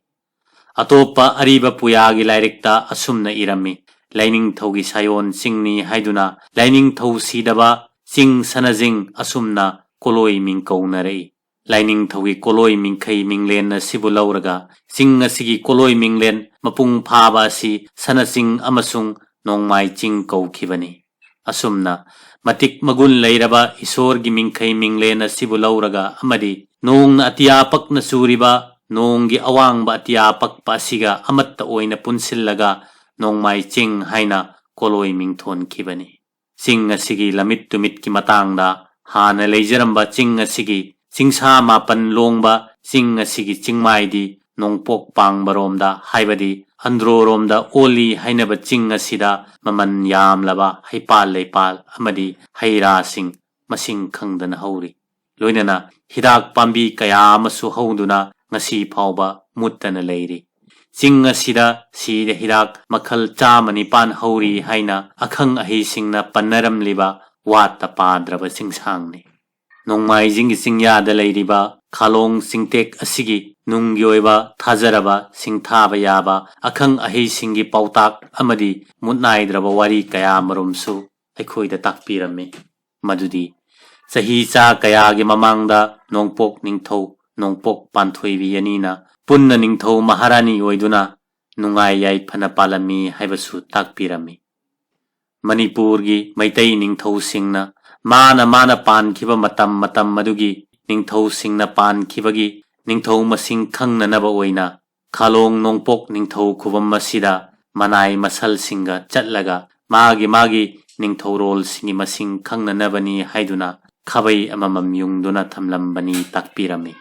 ꯑꯇꯣꯞꯄ ꯑꯔꯤꯕ ꯄꯨꯌꯥꯒꯤ ꯂꯥꯏꯔꯤꯛꯇ ꯑꯁꯨꯝꯅ ꯏꯔꯝꯃꯤ, "ꯂꯥꯏꯅꯤꯡꯊꯧꯒꯤ ꯁꯥꯌꯣꯟ ꯆꯤꯡꯅꯤ" ꯍꯥꯏꯗꯨꯅ ꯂꯥꯏꯅꯤꯡꯊꯧ ꯁꯤꯗꯕ ꯆꯤꯡ ꯁꯅꯖꯤꯡ ꯑꯁꯨꯝꯅ ꯀꯣꯂꯣꯏ ꯃꯤꯡ ꯀꯧꯅꯔꯛꯏ꯫ ꯂꯥꯏꯅꯤꯡꯊꯧꯒꯤ ꯀꯣꯂꯣꯏ ꯃꯤꯡꯈꯩ ꯃꯤꯡꯂꯦꯟ ꯑꯁꯤꯕꯨ ꯂꯧꯔꯒ ꯆꯤꯡ ꯑꯁꯤꯒꯤ ꯀꯣꯂꯣꯏ ꯃꯤꯡꯂꯦꯟ ꯃꯄꯨꯡ ꯐꯥꯕ ꯑꯁꯤ ꯁꯅꯆꯤꯡ ꯑꯃꯁꯨꯡ ꯅꯣꯡꯃꯥꯏ ꯆꯤꯡ ꯀꯧꯈꯤꯕꯅꯤ꯫ ꯑꯁꯨꯝꯅ ꯃꯇꯤꯛ ꯃꯒꯨꯟ ꯂꯩꯔꯕ ꯏꯁꯣꯔꯒꯤ ꯃꯤꯡꯈꯩ ꯃꯤꯡꯂꯦꯟ ꯑꯁꯤꯕꯨ ꯂꯧꯔꯒ ꯑꯃꯗꯤ ꯅꯣꯡꯅ ꯑꯇꯤꯌꯥ ꯄꯛꯅ ꯆꯨꯔꯤꯕ ꯅꯣꯡꯒꯤ ꯑꯋꯥꯡꯕ ꯑꯇꯤꯌꯥ ꯄꯛꯄ ꯑꯁꯤꯒ ꯑꯃꯠꯇ ꯑꯣꯏꯅ ꯄꯨꯟꯁꯤꯜꯂꯒ ꯅꯣꯡꯃꯥꯏ ꯆꯤꯡ ꯍꯥꯏꯅ ꯀꯣꯂꯣꯏ ꯃꯤꯡ ꯊꯣꯟꯈꯤꯕꯅꯤ꯫ ꯆꯤꯡ ꯑꯁꯤꯒꯤ ꯂꯝꯃꯤꯠ ꯇꯨꯃꯤꯠꯀꯤ ꯃꯇꯥꯡꯗ ꯍꯥꯟꯅ ꯂꯩꯖꯔꯝꯕ ꯆꯤꯡ ꯑꯁꯤꯒꯤ ꯆꯤꯡꯁꯥ ꯃꯥꯄꯟ ꯂꯣꯡꯕ ꯆꯤꯡ ꯑꯁꯤꯒꯤ ꯆꯤꯡꯃꯥꯏꯗꯤ ꯅꯣꯡꯄꯣꯛ ꯄꯥꯡꯕꯔꯣꯝꯗ, ꯍꯥꯏꯕꯗꯤ ꯑꯟꯗ꯭ꯔꯣꯔꯣꯝꯗ ꯑꯣꯜꯂꯤ ꯍꯥꯏꯅꯕ ꯆꯤꯡ ꯑꯁꯤꯗ ꯃꯃꯜ ꯌꯥꯝꯂꯕ ꯍꯩꯄꯥꯜ ꯂꯩꯄꯥꯜ ꯑꯃꯗꯤ ꯍꯩ ꯔꯥꯁꯤꯡ ꯃꯁꯤꯡ ꯈꯪꯗꯅ ꯍꯧꯔꯤ꯫ ꯂꯣꯏꯅꯅ ꯍꯤꯗꯥꯛ ꯄꯥꯝꯕꯤ ꯀꯌꯥ ꯑꯃꯁꯨ ꯍꯧꯗꯨꯅ ꯉꯁꯤ ꯐꯥꯎꯕ ꯃꯨꯠꯇꯅ ꯂꯩꯔꯤ꯫ ꯆꯤꯡ ꯑꯁꯤꯗ ꯁꯤꯗ ꯍꯤꯗꯥꯛ ꯃꯈꯜ ꯆꯥꯝꯃ ꯅꯤꯄꯥꯟ ꯍꯧꯔꯤ ꯍꯥꯏꯅ ꯑꯈꯪ ꯑꯍꯩꯁꯤꯡꯅ ꯄꯟꯅꯔꯝꯂꯤꯕ ꯋꯥꯠꯇ ꯄꯥꯗ꯭ꯔꯕ ꯆꯤꯡꯁꯥꯡꯅꯤ꯫ ꯅꯣꯡꯃꯥꯏꯖꯤꯡꯒꯤ ꯆꯤꯡꯌꯥꯗ ꯂꯩꯔꯤꯕ ꯈꯥꯂꯣꯡ ꯆꯤꯡꯇꯦꯛ ꯑꯁꯤꯒꯤ ꯅꯨꯡꯒꯤ ꯑꯣꯏꯕ ꯊꯥꯖꯔꯕ ꯁꯤꯡꯊꯥꯕ ꯌꯥꯕ ꯑꯈꯪ ꯑꯍꯩꯁꯤꯡꯒꯤ ꯄꯥꯎꯇꯥꯛ ꯑꯃꯗꯤ ꯃꯨꯠ ꯅꯥꯏꯗ꯭ꯔꯕ ꯋꯥꯔꯤ ꯀꯌꯥ ꯃꯔꯨꯝꯁꯨ ꯑꯩꯈꯣꯏꯗ ꯇꯥꯛꯄꯤꯔꯝꯃꯤ꯫ ꯃꯗꯨꯗꯤ ꯆꯍꯤ ꯆꯥ ꯀꯌꯥꯒꯤ ꯃꯃꯥꯡꯗ ꯅꯣꯡꯄꯣꯛ ꯅꯤꯡꯊꯧ, ꯅꯣꯡꯄꯣꯛ ꯄꯥꯟꯊꯣꯏꯕꯤ ꯑꯅꯤꯅ ꯄꯨꯟꯅ ꯅꯤꯡꯊꯧ ꯃꯍꯥꯔꯥꯅꯤ ꯑꯣꯏꯗꯨꯅ ꯅꯨꯡꯉꯥꯏ ꯌꯥꯏꯐꯅ ꯄꯥꯜꯂꯝꯃꯤ ꯍꯥꯏꯕꯁꯨ ꯇꯥꯛꯄꯤꯔꯝꯃꯤ꯫ ꯃꯅꯤꯄꯨꯔꯒꯤ ꯃꯩꯇꯩ ꯅꯤꯡꯊꯧꯁꯤꯡꯅ ꯃꯥꯅ ꯃꯥꯅ ꯄꯥꯟꯈꯤꯕ ꯃꯇꯝ ꯃꯇꯝ ꯑꯗꯨꯒꯤ ꯅꯤꯡꯊꯧꯁꯤꯡꯅ ꯄꯥꯟꯈꯤꯕꯒꯤ ꯅꯤꯡꯊꯧ ꯃꯁꯤꯡ ꯈꯪꯅꯅꯕ ꯑꯣꯏꯅ ꯈꯥꯂꯣꯡ ꯅꯣꯡꯄꯣꯛ ꯅꯤꯡꯊꯧ ꯈꯨꯕꯝ ꯑꯁꯤꯗ ꯃꯅꯥꯏ ꯃꯁꯜꯁꯤꯡꯒ ꯆꯠꯂꯒ ꯃꯥꯒꯤ ꯃꯥꯒꯤ ꯅꯤꯡꯊꯧꯔꯣꯜꯁꯤꯡꯒꯤ ꯃꯁꯤꯡ ꯈꯪꯅꯅꯕꯅꯤ ꯍꯥꯏꯗꯨꯅ ꯈꯥꯕꯩ ꯑꯃꯃꯝ ꯌꯨꯡꯗꯨꯅ ꯊꯝꯂꯝꯕꯅꯤ ꯇꯥꯛꯄꯤꯔꯝꯃꯤ꯫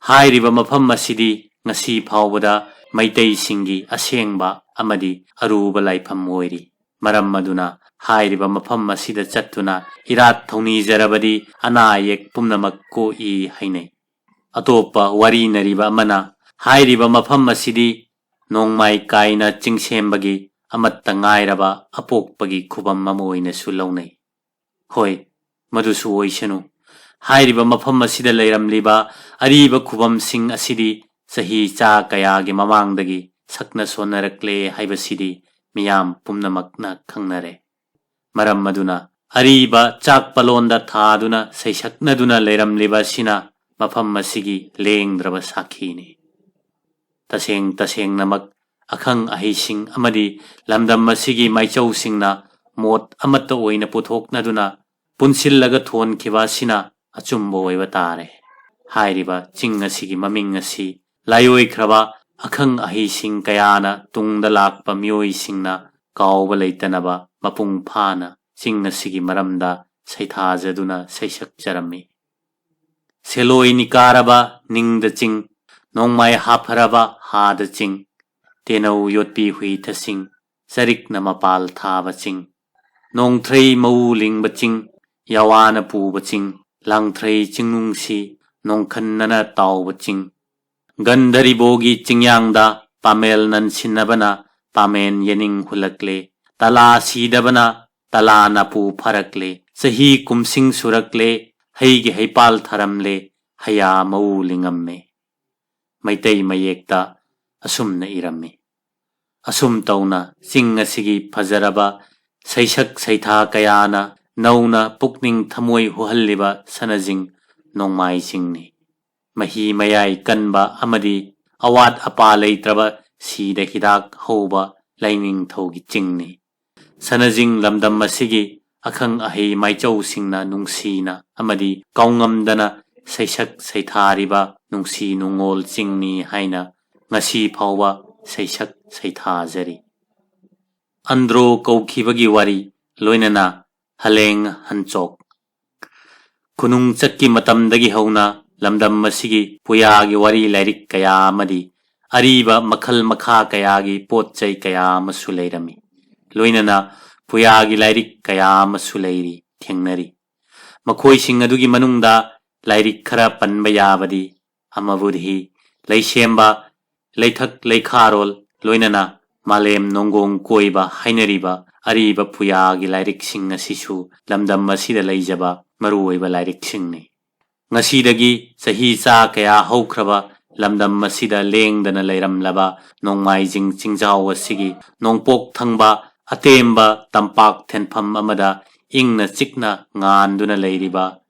ꯍꯥꯏꯔꯤꯕ ꯃꯐꯝ ꯑꯁꯤꯗꯤ ꯉꯁꯤ ꯐꯥꯎꯕꯗ ꯃꯩꯇꯩꯁꯤꯡꯒꯤ ꯑꯁꯦꯡꯕ ꯑꯃꯗꯤ ꯑꯔꯨꯕ ꯂꯥꯏꯐꯝ ꯑꯣꯏꯔꯤ꯫ ꯃꯔꯝ ꯑꯗꯨꯅ ꯍꯥꯏꯔꯤꯕ ꯃꯐꯝ ꯑꯁꯤꯗ ꯆꯠꯇꯨꯅ ꯏꯔꯥꯠ ꯊꯧꯅꯤꯖꯔꯕꯗꯤ ꯑꯅꯥ ꯑꯌꯦꯛ ꯄꯨꯝꯅꯃꯛ ꯀꯣꯛꯏ ꯍꯥꯏꯅꯩ꯫ ꯑꯇꯣꯞꯄ ꯋꯥꯔꯤꯅꯔꯤꯕ ꯑꯃꯅ ꯍꯥꯏꯔꯤꯕ ꯃꯐꯝ ꯑꯁꯤꯗꯤ ꯅꯣꯡꯃꯥꯏ ꯀꯥꯏꯅ ꯆꯤꯡꯁꯦꯝꯕꯒꯤ ꯑꯃꯠꯇ ꯉꯥꯏꯔꯕ ꯑꯄꯣꯛꯄꯒꯤ ꯈꯨꯕꯝ ꯑꯃ ꯑꯣꯏꯅꯁꯨ ꯂꯧꯅꯩ꯫ ꯍꯣꯏ, ꯃꯗꯨꯁꯨ ꯑꯣꯏꯁꯅꯨ꯫ ꯍꯥꯏꯔꯤꯕ ꯃꯐꯝ ꯑꯁꯤꯗ ꯂꯩꯔꯝꯂꯤꯕ ꯑꯔꯤꯕ ꯈꯨꯕꯝꯁꯤꯡ ꯑꯁꯤꯗꯤ ꯆꯍꯤ ꯆꯥ ꯀꯌꯥꯒꯤ ꯃꯃꯥꯡꯗꯒꯤ ꯁꯛꯅ ꯁꯣꯟꯅꯔꯛꯂꯦ ꯍꯥꯏꯕꯁꯤꯗꯤ ꯃꯤꯌꯥꯝ ꯄꯨꯝꯅꯃꯛꯅ ꯈꯪꯅꯔꯦ꯫ ꯃꯔꯝ ꯑꯗꯨꯅ ꯑꯔꯤꯕ ꯆꯥꯛ ꯄꯂꯣꯟꯗ ꯊꯥꯗꯨꯅ ꯁꯩꯁꯛꯅꯗꯨꯅ ꯂꯩꯔꯝꯂꯤꯕ ꯑꯁꯤꯅ ꯃꯐꯝ ꯑꯁꯤꯒꯤ ꯂꯦꯡꯗ꯭ꯔꯕ ꯁꯥꯈꯤꯅꯤ꯫ ꯇꯁꯦꯡ ꯇꯁꯦꯡꯅꯃꯛ ꯑꯈꯪ ꯑꯍꯩꯁꯤꯡ ꯑꯃꯗꯤ ꯂꯝꯗꯝ ꯑꯁꯤꯒꯤ ꯃꯥꯏꯆꯧꯁꯤꯡꯅ ꯃꯣꯠ ꯑꯃꯠꯇ ꯑꯣꯏꯅ ꯄꯨꯊꯣꯛꯅꯗꯨꯅ ꯄꯨꯟꯁꯤꯜꯂꯒ ꯊꯣꯟꯈꯤꯕ ꯑꯁꯤꯅ ꯑꯆꯨꯝꯕ ꯑꯣꯏꯕ ꯇꯥꯔꯦ꯫ ꯍꯥꯏꯔꯤꯕ ꯆꯤꯡ ꯑꯁꯤꯒꯤ ꯃꯃꯤꯡ ꯑꯁꯤ ꯂꯥꯏꯑꯣꯏꯈ꯭ꯔꯕ ꯑꯈꯪ ꯑꯍꯩꯁꯤꯡ ꯀꯌꯥꯅ ꯇꯨꯡꯗ ꯂꯥꯛꯄ ꯃꯤꯑꯣꯏꯁꯤꯡꯅ ꯀꯥꯎꯕ ꯂꯩꯇꯅꯕ ꯃꯄꯨꯡ ꯐꯥꯅ ꯆꯤꯡ ꯑꯁꯤꯒꯤ ꯃꯔꯝꯗ ꯁꯩꯊꯥꯖꯗꯨꯅ ꯁꯩꯁꯛꯆꯔꯝꯃꯤ꯫ ꯁꯦꯂꯣꯏ ꯅꯤꯀꯥꯔꯕ ꯅꯤꯡꯗ ꯆꯤꯡ, ꯅꯣꯡꯃꯥꯏ ꯍꯥꯐꯔꯕ ꯍꯥꯗ ꯆꯤꯡ, ꯇꯦꯅꯧ ꯌꯣꯠꯄꯤ ꯍꯨꯏꯊꯁꯤꯡ, ꯆꯔꯤꯛꯅ ꯃꯄꯥꯜ ꯊꯥꯕ ꯆꯤꯡ, ꯅꯣꯡꯊ꯭ꯔꯩ ꯃꯎ ꯂꯤꯡꯕ ꯆꯤꯡ, ꯌꯥꯋꯥꯅ ꯄꯨꯕ ꯆꯤꯡ, ꯂꯥꯡꯊ꯭ꯔꯩ ꯆꯤꯡꯅꯨꯡꯁꯤ, ꯅꯣꯡꯈꯟꯅꯅ ꯇꯥꯎꯕ ꯆꯤꯡ, ꯒꯟꯙꯔꯤꯕꯣꯒꯤ ꯆꯤꯡꯌꯥꯡꯗ ꯄꯥꯃꯦꯜ ꯅꯟꯁꯤꯟꯅꯕꯅ ꯄꯥꯃꯦꯟ ꯌꯦꯅꯤꯡ ꯍꯨꯜꯂꯛꯂꯦ꯫ ꯇꯂꯥ ꯁꯤꯗꯕꯅ ꯇꯂꯥ ꯅꯥꯄꯨ ꯐꯔꯛꯂꯦ꯫ ꯆꯍꯤ ꯀꯨꯝꯁꯤꯡ ꯁꯨꯔꯛꯂꯦ꯫ ꯍꯩꯒꯤ ꯍꯩꯄꯥꯜ ꯊꯥꯔꯝꯂꯦ, ꯍꯌꯥ ꯃꯎ ꯂꯤꯡꯉꯝꯃꯦ꯫ ꯃꯩꯇꯩ ꯃꯌꯦꯛꯇ ꯑꯁꯨꯝꯅ ꯏꯔꯝꯃꯤ꯫ ꯑꯁꯨꯝ ꯇꯧꯅ ꯆꯤꯡ ꯑꯁꯤꯒꯤ ꯐꯖꯔꯕ ꯁꯩꯁꯛ ꯁꯩꯊꯥ ꯀꯌꯥꯅ ꯅꯧꯅ ꯄꯨꯛꯅꯤꯡ ꯊꯃꯣꯏ ꯍꯨꯍꯜꯂꯤꯕ ꯁꯅꯖꯤꯡ ꯅꯣꯡꯃꯥꯏ ꯆꯤꯡꯅꯤ꯫ ꯃꯍꯤ ꯃꯌꯥꯏ ꯀꯟꯕ ꯑꯃꯗꯤ ꯑꯋꯥꯠ ꯑꯄꯥ ꯂꯩꯇ꯭ꯔꯕ ꯁꯤꯗ ꯍꯤꯗꯥꯛ ꯍꯧꯕ ꯂꯥꯏꯅꯤꯡꯊꯧꯒꯤ ꯆꯤꯡꯅꯤ꯫ ꯁꯅꯖꯤꯡ ꯂꯝꯗꯝ ꯑꯁꯤꯒꯤ ꯑꯈꯪ ꯑꯍꯩ ꯃꯥꯏꯆꯧꯁꯤꯡꯅ ꯅꯨꯡꯁꯤꯅ ꯑꯃꯗꯤ ꯀꯥꯎꯉꯝꯗꯅ ꯁꯩꯁꯛ ꯁꯩꯊꯥꯔꯤꯕ ꯅꯨꯡꯁꯤ ꯅꯨꯡꯉꯣꯜ ꯆꯤꯡꯅꯤ ꯍꯥꯏꯅ ꯉꯁꯤ ꯐꯥꯎꯕ ꯁꯩꯁꯛ ꯁꯩꯊꯥꯖꯔꯤ꯫ ꯑꯟꯗ꯭ꯔꯣ ꯀꯧꯈꯤꯕꯒꯤ ꯋꯥꯔꯤ, ꯂꯣꯏꯅꯅ ꯍꯂꯦꯡ ꯍꯟꯆꯣꯛ꯫ ꯈꯨꯅꯨꯡ ꯆꯛꯀꯤ ꯃꯇꯝꯗꯒꯤ ꯍꯧꯅ ꯂꯝꯗꯝ ꯑꯁꯤꯒꯤ ꯄꯨꯌꯥꯒꯤ ꯋꯥꯔꯤ ꯂꯥꯏꯔꯤꯛ ꯀꯌꯥ ꯑꯃꯗꯤ ꯑꯔꯤꯕ ꯃꯈꯜ ꯃꯈꯥ ꯀꯌꯥꯒꯤ ꯄꯣꯠ ꯆꯩ ꯀꯌꯥ ꯑꯃꯁꯨ ꯂꯩꯔꯝꯃꯤ꯫ ꯂꯣꯏꯅꯅ ꯄꯨꯌꯥꯒꯤ ꯂꯥꯏꯔꯤꯛ ꯀꯌꯥ ꯑꯃꯁꯨ ꯂꯩꯔꯤ, ꯊꯦꯡꯅꯔꯤ꯫ ꯃꯈꯣꯏꯁꯤꯡ ꯑꯗꯨꯒꯤ ꯃꯅꯨꯡꯗ ꯂꯥꯏꯔꯤꯛ ꯈꯔ ꯄꯟꯕ ꯌꯥꯕꯗꯤ ꯑꯃꯕꯨꯙꯤ, ꯂꯩꯁꯦꯝꯕ, ꯂꯩꯊꯛ ꯂꯩꯈꯥꯔꯣꯜ, ꯂꯣꯏꯅꯅ ꯃꯥꯂꯦꯝ ꯅꯣꯡꯒꯣꯡ ꯀꯣꯏꯕ ꯍꯥꯏꯅꯔꯤꯕ ꯑꯔꯤꯕ ꯄꯨꯌꯥꯒꯤ ꯂꯥꯏꯔꯤꯛꯁꯤꯡ ꯑꯁꯤꯁꯨ ꯂꯝꯗꯝ ꯑꯁꯤꯗ ꯂꯩꯖꯕ ꯃꯔꯨꯑꯣꯏꯕ ꯂꯥꯏꯔꯤꯛꯁꯤꯡꯅꯤ꯫ ꯉꯁꯤꯗꯒꯤ ꯆꯍꯤ ꯆꯥ ꯀꯌꯥ ꯍꯧꯈ꯭ꯔꯕ ꯂꯝꯗꯝ ꯑꯁꯤꯗ ꯂꯦꯡꯗꯅ ꯂꯩꯔꯝꯂꯕ ꯅꯣꯡꯃꯥꯏꯖꯤꯡ ꯆꯤꯡꯖꯥꯎ ꯑꯁꯤꯒꯤ ꯅꯣꯡꯄꯣꯛ ꯊꯪꯕ ꯑꯇꯦꯝꯕ ꯇꯝꯄꯥꯛ ꯊꯦꯟꯐꯝ ꯑꯃꯗ ꯏꯪꯅ ꯆꯤꯛꯅ ꯉꯥꯟꯗꯨꯅ ꯂꯩꯔꯤꯕ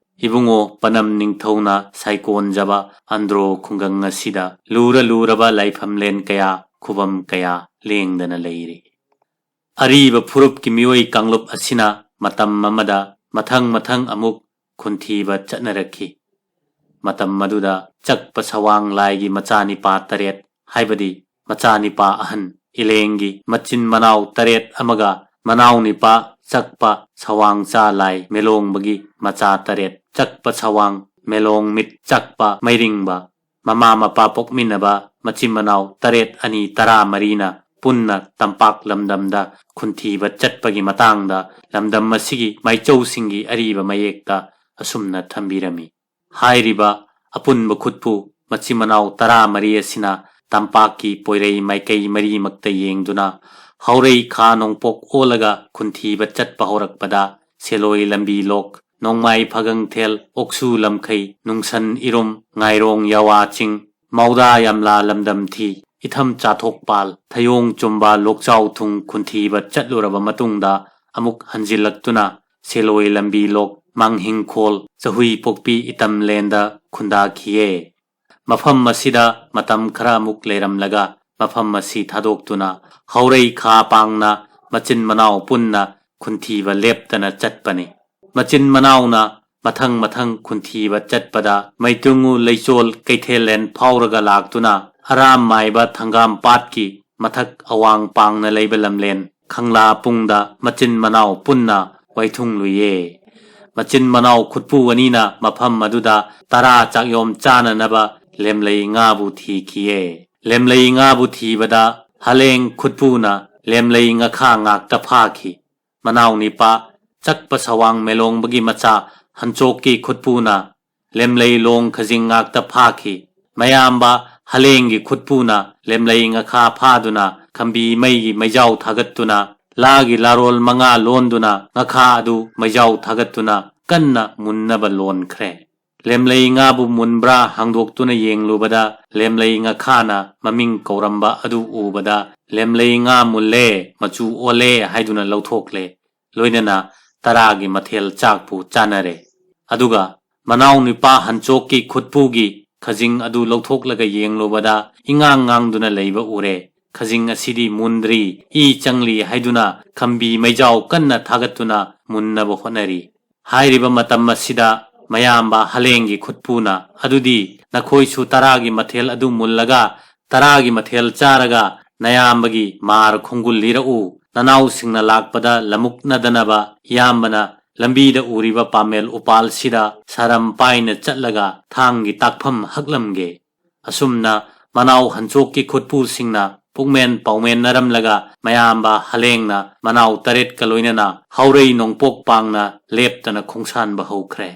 ꯏꯕꯨꯡꯉꯣ ꯄꯅꯝ ꯅꯤꯡꯊꯧꯅ ꯁꯥꯏꯀꯣꯟꯖꯕ ꯑꯟꯗ꯭ꯔꯣ ꯈꯨꯡꯒꯪ ꯑꯁꯤꯗ ꯂꯨꯔ ꯂꯨꯔꯕ ꯂꯥꯏꯐꯝꯂꯦꯟ ꯀꯌꯥ, ꯈꯨꯕꯝ ꯀꯌꯥ ꯂꯦꯡꯗꯅ ꯂꯩꯔꯤ꯫ ꯑꯔꯤꯕ ꯐꯨꯔꯨꯞꯀꯤ ꯃꯤꯑꯣꯏ ꯀꯥꯡꯂꯨꯞ ꯑꯁꯤꯅ ꯃꯇꯝ ꯑꯃꯗ ꯃꯊꯪ ꯃꯊꯪ ꯑꯃꯨꯛ ꯈꯨꯟꯊꯤꯕ ꯆꯠꯅꯔꯛꯈꯤ꯫ ꯃꯇꯝ ꯑꯗꯨꯗ ꯆꯛꯄ ꯁꯋꯥꯡ ꯂꯥꯏꯒꯤ ꯃꯆꯥꯅꯤꯄꯥ ꯇꯔꯦꯠ, ꯍꯥꯏꯕꯗꯤ ꯃꯆꯥꯅꯤꯄꯥ ꯑꯍꯟ ꯏꯂꯦꯡꯒꯤ ꯃꯆꯤꯟ ꯃꯅꯥꯎ ꯇꯔꯦꯠ ꯑꯃꯒ ꯃꯅꯥꯎꯅꯤꯄꯥ ꯆꯛꯄ ꯁꯋꯥꯡꯆꯥ ꯂꯥꯏ ꯃꯦꯂꯣꯡꯕꯒꯤ ꯃꯆꯥ ꯇꯔꯦꯠ, ꯆꯛꯄ ꯁꯋꯥꯡ, ꯃꯦꯂꯣꯡ ꯃꯤꯠ, ꯆꯛꯄ ꯃꯩꯔꯤꯡꯕ, ꯃꯃꯥ ꯃꯄꯥ ꯄꯣꯛꯃꯤꯟꯅꯕ ꯃꯆꯤꯟ ꯃꯅꯥꯎ ꯇꯔꯦꯠ ꯑꯅꯤ ꯇꯔꯥꯃꯔꯤꯅ ꯄꯨꯟꯅ ꯇꯝꯄꯥꯛ ꯂꯝꯗꯝꯗ ꯈꯨꯟꯊꯤꯕ ꯆꯠꯄꯒꯤ ꯃꯇꯥꯡꯗ ꯂꯝꯗꯝ ꯑꯁꯤꯒꯤ ꯃꯥꯏꯆꯧꯁꯤꯡꯒꯤ ꯑꯔꯤꯕ ꯃꯌꯦꯛꯇ ꯑꯁꯨꯝꯅ ꯊꯝꯕꯤꯔꯝꯃꯤ꯫ ꯍꯥꯏꯔꯤꯕ ꯑꯄꯨꯟꯕ ꯈꯨꯠꯄꯨ ꯃꯆꯤꯟ ꯃꯅꯥꯎ ꯇꯔꯥꯃꯔꯤ ꯑꯁꯤꯅ ꯇꯝꯄꯥꯛꯀꯤ ꯄꯣꯏꯔꯩ ꯃꯥꯏꯀꯩ ꯃꯔꯤꯃꯛꯇ ꯌꯦꯡꯗꯨꯅ ꯍꯥꯎꯔꯩ ꯈꯥ ꯅꯣꯡꯄꯣꯛ ꯑꯣꯜꯂꯒ ꯈꯨꯟꯊꯤꯕ ꯆꯠꯄ ꯍꯧꯔꯛꯄꯗ ꯁꯦꯂꯣꯏ ꯂꯝꯕꯤ ꯂꯣꯛ ꯅꯣꯡꯃꯥꯏ ꯐꯒꯪꯊꯦꯜ, ꯑꯣꯛꯁꯨ ꯂꯝꯈꯩ, ꯅꯨꯡꯁꯟ ꯏꯔꯨꯝ, ꯉꯥꯏꯔꯣꯡ ꯌꯥꯋꯥ ꯆꯤꯡ, ꯃꯧꯗꯥ ꯌꯥꯝꯂꯥ ꯂꯝꯗꯝ ꯊꯤ, ꯏꯊꯝ ꯆꯥꯊꯣꯛꯄꯥꯜ, ꯊꯌꯣꯡ ꯆꯨꯝꯕ ꯂꯣꯛꯆꯥꯎ ꯊꯨꯡ ꯈꯨꯟꯊꯤꯕ ꯆꯠꯂꯨꯔꯕ ꯃꯇꯨꯡꯗ ꯑꯃꯨꯛ ꯍꯟꯖꯤꯜꯂꯛꯇꯨꯅ ꯁꯦꯂꯣꯏ ꯂꯝꯕꯤ ꯂꯣꯛ ꯃꯥꯡꯍꯤꯡꯈꯣꯜ ꯆꯍꯨꯏ ꯄꯣꯛꯄꯤ ꯏꯇꯝꯂꯦꯟꯗ ꯈꯨꯟꯗꯥꯈꯤꯌꯦ꯫ ꯃꯐꯝ ꯑꯁꯤꯗ ꯃꯇꯝ ꯈꯔ ꯑꯃꯨꯛ ꯂꯩꯔꯝꯂꯒ ꯃꯐꯝ ꯑꯁꯤ ꯊꯥꯗꯣꯛꯇꯨꯅ ꯍꯧꯔꯩ ꯈꯥ ꯄꯥꯡꯅ ꯃꯆꯤꯟ ꯃꯅꯥꯎ ꯄꯨꯟꯅ ꯈꯨꯟꯊꯤꯕ ꯂꯦꯞꯇꯅ ꯆꯠꯄꯅꯤ꯫ ꯃꯆꯤꯟ ꯃꯅꯥꯎꯅ ꯃꯊꯪ ꯃꯊꯪ ꯈꯨꯟꯊꯤꯕ ꯆꯠꯄꯗ ꯃꯩꯇꯨꯡꯉꯨ ꯂꯩꯆꯣꯜ ꯀꯩꯊꯦꯜꯂꯦꯟ ꯐꯥꯎꯔꯒ ꯂꯥꯛꯇꯨꯅ ꯑꯔꯥꯝ ꯃꯥꯏꯕ ꯊꯪꯒꯥꯝ ꯄꯥꯠꯀꯤ ꯃꯊꯛ ꯑꯋꯥꯡ ꯄꯥꯡꯅ ꯂꯩꯕ ꯂꯝꯂꯦꯟ ꯈꯪꯂꯥ ꯄꯨꯡꯗ ꯃꯆꯤꯟ ꯃꯅꯥꯎ ꯄꯨꯟꯅ ꯋꯥꯏꯊꯨꯡꯂꯨꯏꯌꯦ꯫ ꯃꯆꯤꯟ ꯃꯅꯥꯎ ꯈꯨꯠꯄꯨ ꯑꯅꯤꯅ ꯃꯐꯝ ꯑꯗꯨꯗ ꯇꯔꯥ ꯆꯥꯛꯌꯣꯝ ꯆꯥꯅꯅꯕ ꯂꯦꯝꯂꯩ ꯉꯥꯕꯨ ꯊꯤꯈꯤꯌꯦ꯫ ꯂꯦꯝꯂꯩ ꯉꯥꯕꯨ ꯊꯤꯕꯗ ꯍꯂꯦꯡ ꯈꯨꯠꯄꯨꯅ ꯂꯦꯝꯂꯩ ꯉꯥꯈꯥ ꯉꯥꯛꯇ ꯐꯥꯈꯤ꯫ ꯃꯅꯥꯎ ꯅꯤꯄꯥ ꯆꯛꯄ ꯁꯋꯥꯡ ꯃꯦꯂꯣꯡꯕꯒꯤ ꯃꯆꯥ ꯍꯟꯆꯣꯛꯀꯤ ꯈꯨꯠꯄꯨꯅ ꯂꯦꯝꯂꯩ ꯂꯣꯡ ꯈꯖꯤꯡ ꯉꯥꯛꯇ ꯐꯥꯈꯤ꯫ ꯃꯌꯥꯝꯕ ꯍꯂꯦꯡꯒꯤ ꯈꯨꯠꯄꯨꯅ ꯂꯦꯝꯂꯩ ꯉꯥꯈꯥ ꯐꯥꯗꯨꯅ ꯈꯝꯕꯤ ꯃꯩꯒꯤ ꯃꯩꯖꯥꯎ ꯊꯥꯒꯠꯇꯨꯅ ꯂꯥꯒꯤ ꯂꯥꯔꯣꯜ ꯃꯉꯥ ꯂꯣꯟꯗꯨꯅ ꯉꯥꯈꯥ ꯑꯗꯨ ꯃꯩꯖꯥꯎ ꯊꯥꯒꯠꯇꯨꯅ ꯀꯟꯅ ꯃꯨꯟꯅꯕ ꯂꯣꯟꯈ꯭ꯔꯦ꯫ ꯂꯦꯝꯂꯩ ꯉꯥꯕꯨ ꯃꯨꯟꯕ꯭ꯔꯥ ꯍꯥꯡꯗꯣꯛꯇꯨꯅ ꯌꯦꯡꯂꯨꯕꯗ ꯂꯦꯝꯂꯩ ꯉꯥꯈꯥꯅ ꯃꯃꯤꯡ ꯀꯧꯔꯝꯕ ꯑꯗꯨ ꯎꯕꯗ ꯂꯦꯝꯂꯩ ꯉꯥ ꯃꯨꯜꯂꯦ, ꯃꯆꯨ ꯑꯣꯜꯂꯦ ꯍꯥꯏꯗꯨꯅ ꯂꯧꯊꯣꯛꯂꯦ꯫ ꯂꯣꯏꯅꯅ ꯇꯔꯥꯒꯤ ꯃꯊꯦꯜ ꯆꯥꯛꯄꯨ ꯆꯥꯅꯔꯦ꯫ ꯑꯗꯨꯒ ꯃꯅꯥꯎ ꯅꯨꯄꯥ ꯍꯟꯆꯣꯛꯀꯤ ꯈꯨꯠꯄꯨꯒꯤ ꯈꯖꯤꯡ ꯑꯗꯨ ꯂꯧꯊꯣꯛꯂꯒ ꯌꯦꯡꯂꯨꯕꯗ ꯏꯉꯥꯡ ꯉꯥꯡꯗꯨꯅ ꯂꯩꯕ ꯎꯔꯦ꯫ ꯈꯖꯤꯡ ꯑꯁꯤꯗꯤ ꯃꯨꯟꯗ꯭ꯔꯤ, ꯏ ꯆꯪꯂꯤ ꯍꯥꯏꯗꯨꯅ ꯈꯝꯕꯤ ꯃꯩꯖꯥꯎ ꯀꯟꯅ ꯊꯥꯒꯠꯇꯨꯅ ꯃꯨꯟꯅꯕ ꯍꯣꯠꯅꯔꯤ꯫ ꯍꯥꯏꯔꯤꯕ ꯃꯇꯝ ꯑꯁꯤꯗ ꯃꯌꯥꯝꯕ ꯍꯂꯦꯡꯒꯤ ꯈꯨꯠꯄꯨꯅ, "ꯑꯗꯨꯗꯤ ꯅꯈꯣꯏꯁꯨ ꯇꯔꯥꯒꯤ ꯃꯊꯦꯜ ꯑꯗꯨ ꯃꯨꯜꯂꯒ ꯇꯔꯥꯒꯤ ꯃꯊꯦꯜ ꯆꯥꯔꯒ ꯅꯌꯥꯝꯕꯒꯤ ꯃꯥꯔ ꯈꯣꯡꯒꯨꯜ ꯂꯤꯔꯛꯎ꯫ ꯅꯅꯥꯎꯁꯤꯡꯅ ꯂꯥꯛꯄꯗ ꯂꯃꯨꯛꯅꯗꯅꯕ ꯏꯌꯥꯝꯕꯅ ꯂꯝꯕꯤꯗ ꯎꯔꯤꯕ ꯄꯥꯃꯦꯜ ꯎꯄꯥꯜꯁꯤꯗ ꯁꯥꯔꯝ ꯄꯥꯏꯅ ꯆꯠꯂꯒ ꯊꯥꯡꯒꯤ ꯇꯥꯛꯐꯝ ꯍꯛꯂꯝꯒꯦ꯫" ꯑꯁꯨꯝꯅ ꯃꯅꯥꯎ ꯍꯟꯆꯣꯛꯀꯤ ꯈꯨꯠꯄꯨꯁꯤꯡꯅ ꯄꯨꯛꯃꯦꯟ ꯄꯥꯎꯃꯦꯟꯅꯔꯝꯂꯒ ꯃꯌꯥꯝꯕ ꯍꯂꯦꯡꯅ ꯃꯅꯥꯎ ꯇꯔꯦꯠꯀ ꯂꯣꯏꯅꯅ ꯍꯧꯔꯩ ꯅꯣꯡꯄꯣꯛ ꯄꯥꯡꯅ ꯂꯦꯞꯇꯅ ꯈꯣꯡꯁꯥꯟꯕ ꯍꯧꯈ꯭ꯔꯦ꯫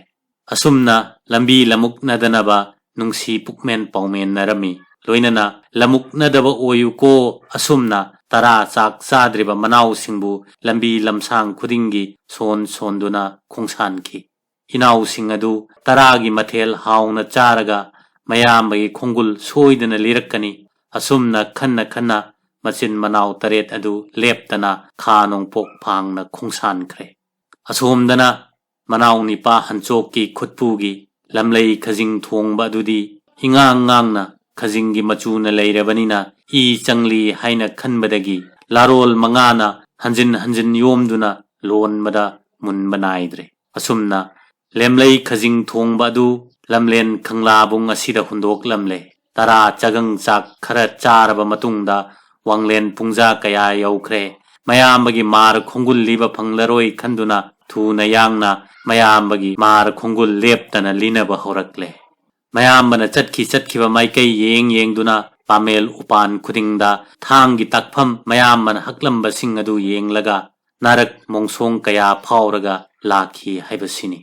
ꯑꯁꯨꯝꯅ ꯂꯝꯕꯤ ꯂꯃꯨꯛꯅꯗꯅꯕ ꯅꯨꯡꯁꯤ ꯄꯨꯛꯃꯦꯟ ꯄꯥꯎꯃꯦꯟꯅꯔꯝꯃꯤ꯫ ꯂꯣꯏꯅꯅ "ꯂꯃꯨꯛꯅꯗꯕ ꯑꯣꯏꯌꯨꯀꯣ" ꯑꯁꯨꯝꯅ ꯇꯔꯥ ꯆꯥꯛ ꯆꯥꯗ꯭ꯔꯤꯕ ꯃꯅꯥꯎꯁꯤꯡꯕꯨ ꯂꯝꯕꯤ ꯂꯝꯁꯥꯡ ꯈꯨꯗꯤꯡꯒꯤ ꯁꯣꯟ ꯁꯣꯟꯗꯨꯅ ꯈꯣꯡꯁꯥꯟꯈꯤ꯫ ꯏꯅꯥꯎꯁꯤꯡ ꯑꯗꯨ ꯇꯔꯥꯒꯤ ꯃꯊꯦꯜ ꯍꯥꯎꯅ ꯆꯥꯔꯒ ꯃꯌꯥꯝꯕꯒꯤ ꯈꯣꯡꯒꯨꯜ ꯁꯣꯏꯗꯅ ꯂꯤꯔꯛꯀꯅꯤ꯫ ꯑꯁꯨꯝꯅ ꯈꯟꯅ ꯈꯟꯅ ꯃꯆꯤꯟ ꯃꯅꯥꯎ ꯇꯔꯦꯠ ꯑꯗꯨ ꯂꯦꯞꯇꯅ ꯈꯥ ꯅꯣꯡꯄꯣꯛ ꯐꯥꯡꯅ ꯈꯣꯡꯁꯥꯟꯈ꯭ꯔꯦ꯫ ꯑꯁꯣꯝꯗꯅ ꯃꯅꯥꯎ ꯅꯤꯄꯥ ꯍꯟꯆꯣꯛꯀꯤ ꯈꯨꯠꯄꯨꯒꯤ ꯂꯝꯂꯩ ꯈꯖꯤꯡ ꯊꯣꯡꯕ ꯑꯗꯨꯗꯤ ꯏꯉꯥꯡ ꯉꯥꯡꯅ ꯈꯖꯤꯡꯒꯤ ꯃꯆꯨꯅ ꯂꯩꯔꯕꯅꯤꯅ ꯏ ꯆꯪꯂꯤ ꯍꯥꯏꯅ ꯈꯟꯕꯗꯒꯤ ꯂꯥꯔꯣꯜ ꯃꯉꯥꯅ ꯍꯟꯖꯤꯟ ꯍꯟꯖꯤꯟ ꯌꯣꯝꯗꯨꯅ ꯂꯣꯟꯕꯗ ꯃꯨꯟꯕ ꯅꯥꯏꯗ꯭ꯔꯦ꯫ ꯑꯁꯨꯝꯅ ꯂꯦꯝꯂꯩ ꯈꯖꯤꯡ ꯊꯣꯡꯕ ꯑꯗꯨ ꯂꯝꯂꯦꯟ ꯈꯪꯂꯥꯕꯨꯡ ꯑꯁꯤꯗ ꯍꯨꯟꯗꯣꯛꯂꯝꯂꯦ꯫ ꯇꯔꯥ ꯆꯒꯪ ꯆꯥꯛ ꯈꯔ ꯆꯥꯔꯕ ꯃꯇꯨꯡꯗ ꯋꯥꯡꯂꯦꯟ ꯄꯨꯡꯖꯥ ꯀꯌꯥ ꯌꯧꯈ꯭ꯔꯦ꯫ ꯃꯌꯥꯝꯕꯒꯤ ꯃꯥꯔ ꯈꯣꯡꯒꯨꯜ ꯂꯤꯕ ꯐꯪꯂꯔꯣꯏ ꯈꯟꯗꯨꯅ ꯊꯨꯅ ꯌꯥꯡꯅ ꯃꯌꯥꯝꯕꯒꯤ ꯃꯥꯔ ꯈꯣꯡꯒꯨꯜ ꯂꯦꯞꯇꯅ ꯂꯤꯅꯕ ꯍꯧꯔꯛꯂꯦ꯫ ꯃꯌꯥꯝꯕꯅ ꯆꯠꯈꯤ ꯆꯠꯈꯤꯕ ꯃꯥꯏꯀꯩ ꯌꯦꯡ ꯌꯦꯡꯗꯨꯅ ꯄꯥꯃꯦꯜ ꯎꯄꯥꯟ ꯈꯨꯗꯤꯡꯗ ꯊꯥꯡꯒꯤ ꯇꯥꯛꯐꯝ ꯃꯌꯥꯝꯕꯅ ꯍꯛꯂꯝꯕꯁꯤꯡ ꯑꯗꯨ ꯌꯦꯡꯂꯒ ꯅꯥꯔꯛ ꯃꯣꯡꯁꯣꯡ ꯀꯌꯥ ꯐꯥꯎꯔꯒ ꯂꯥꯛꯈꯤ ꯍꯥꯏꯕꯁꯤꯅꯤ꯫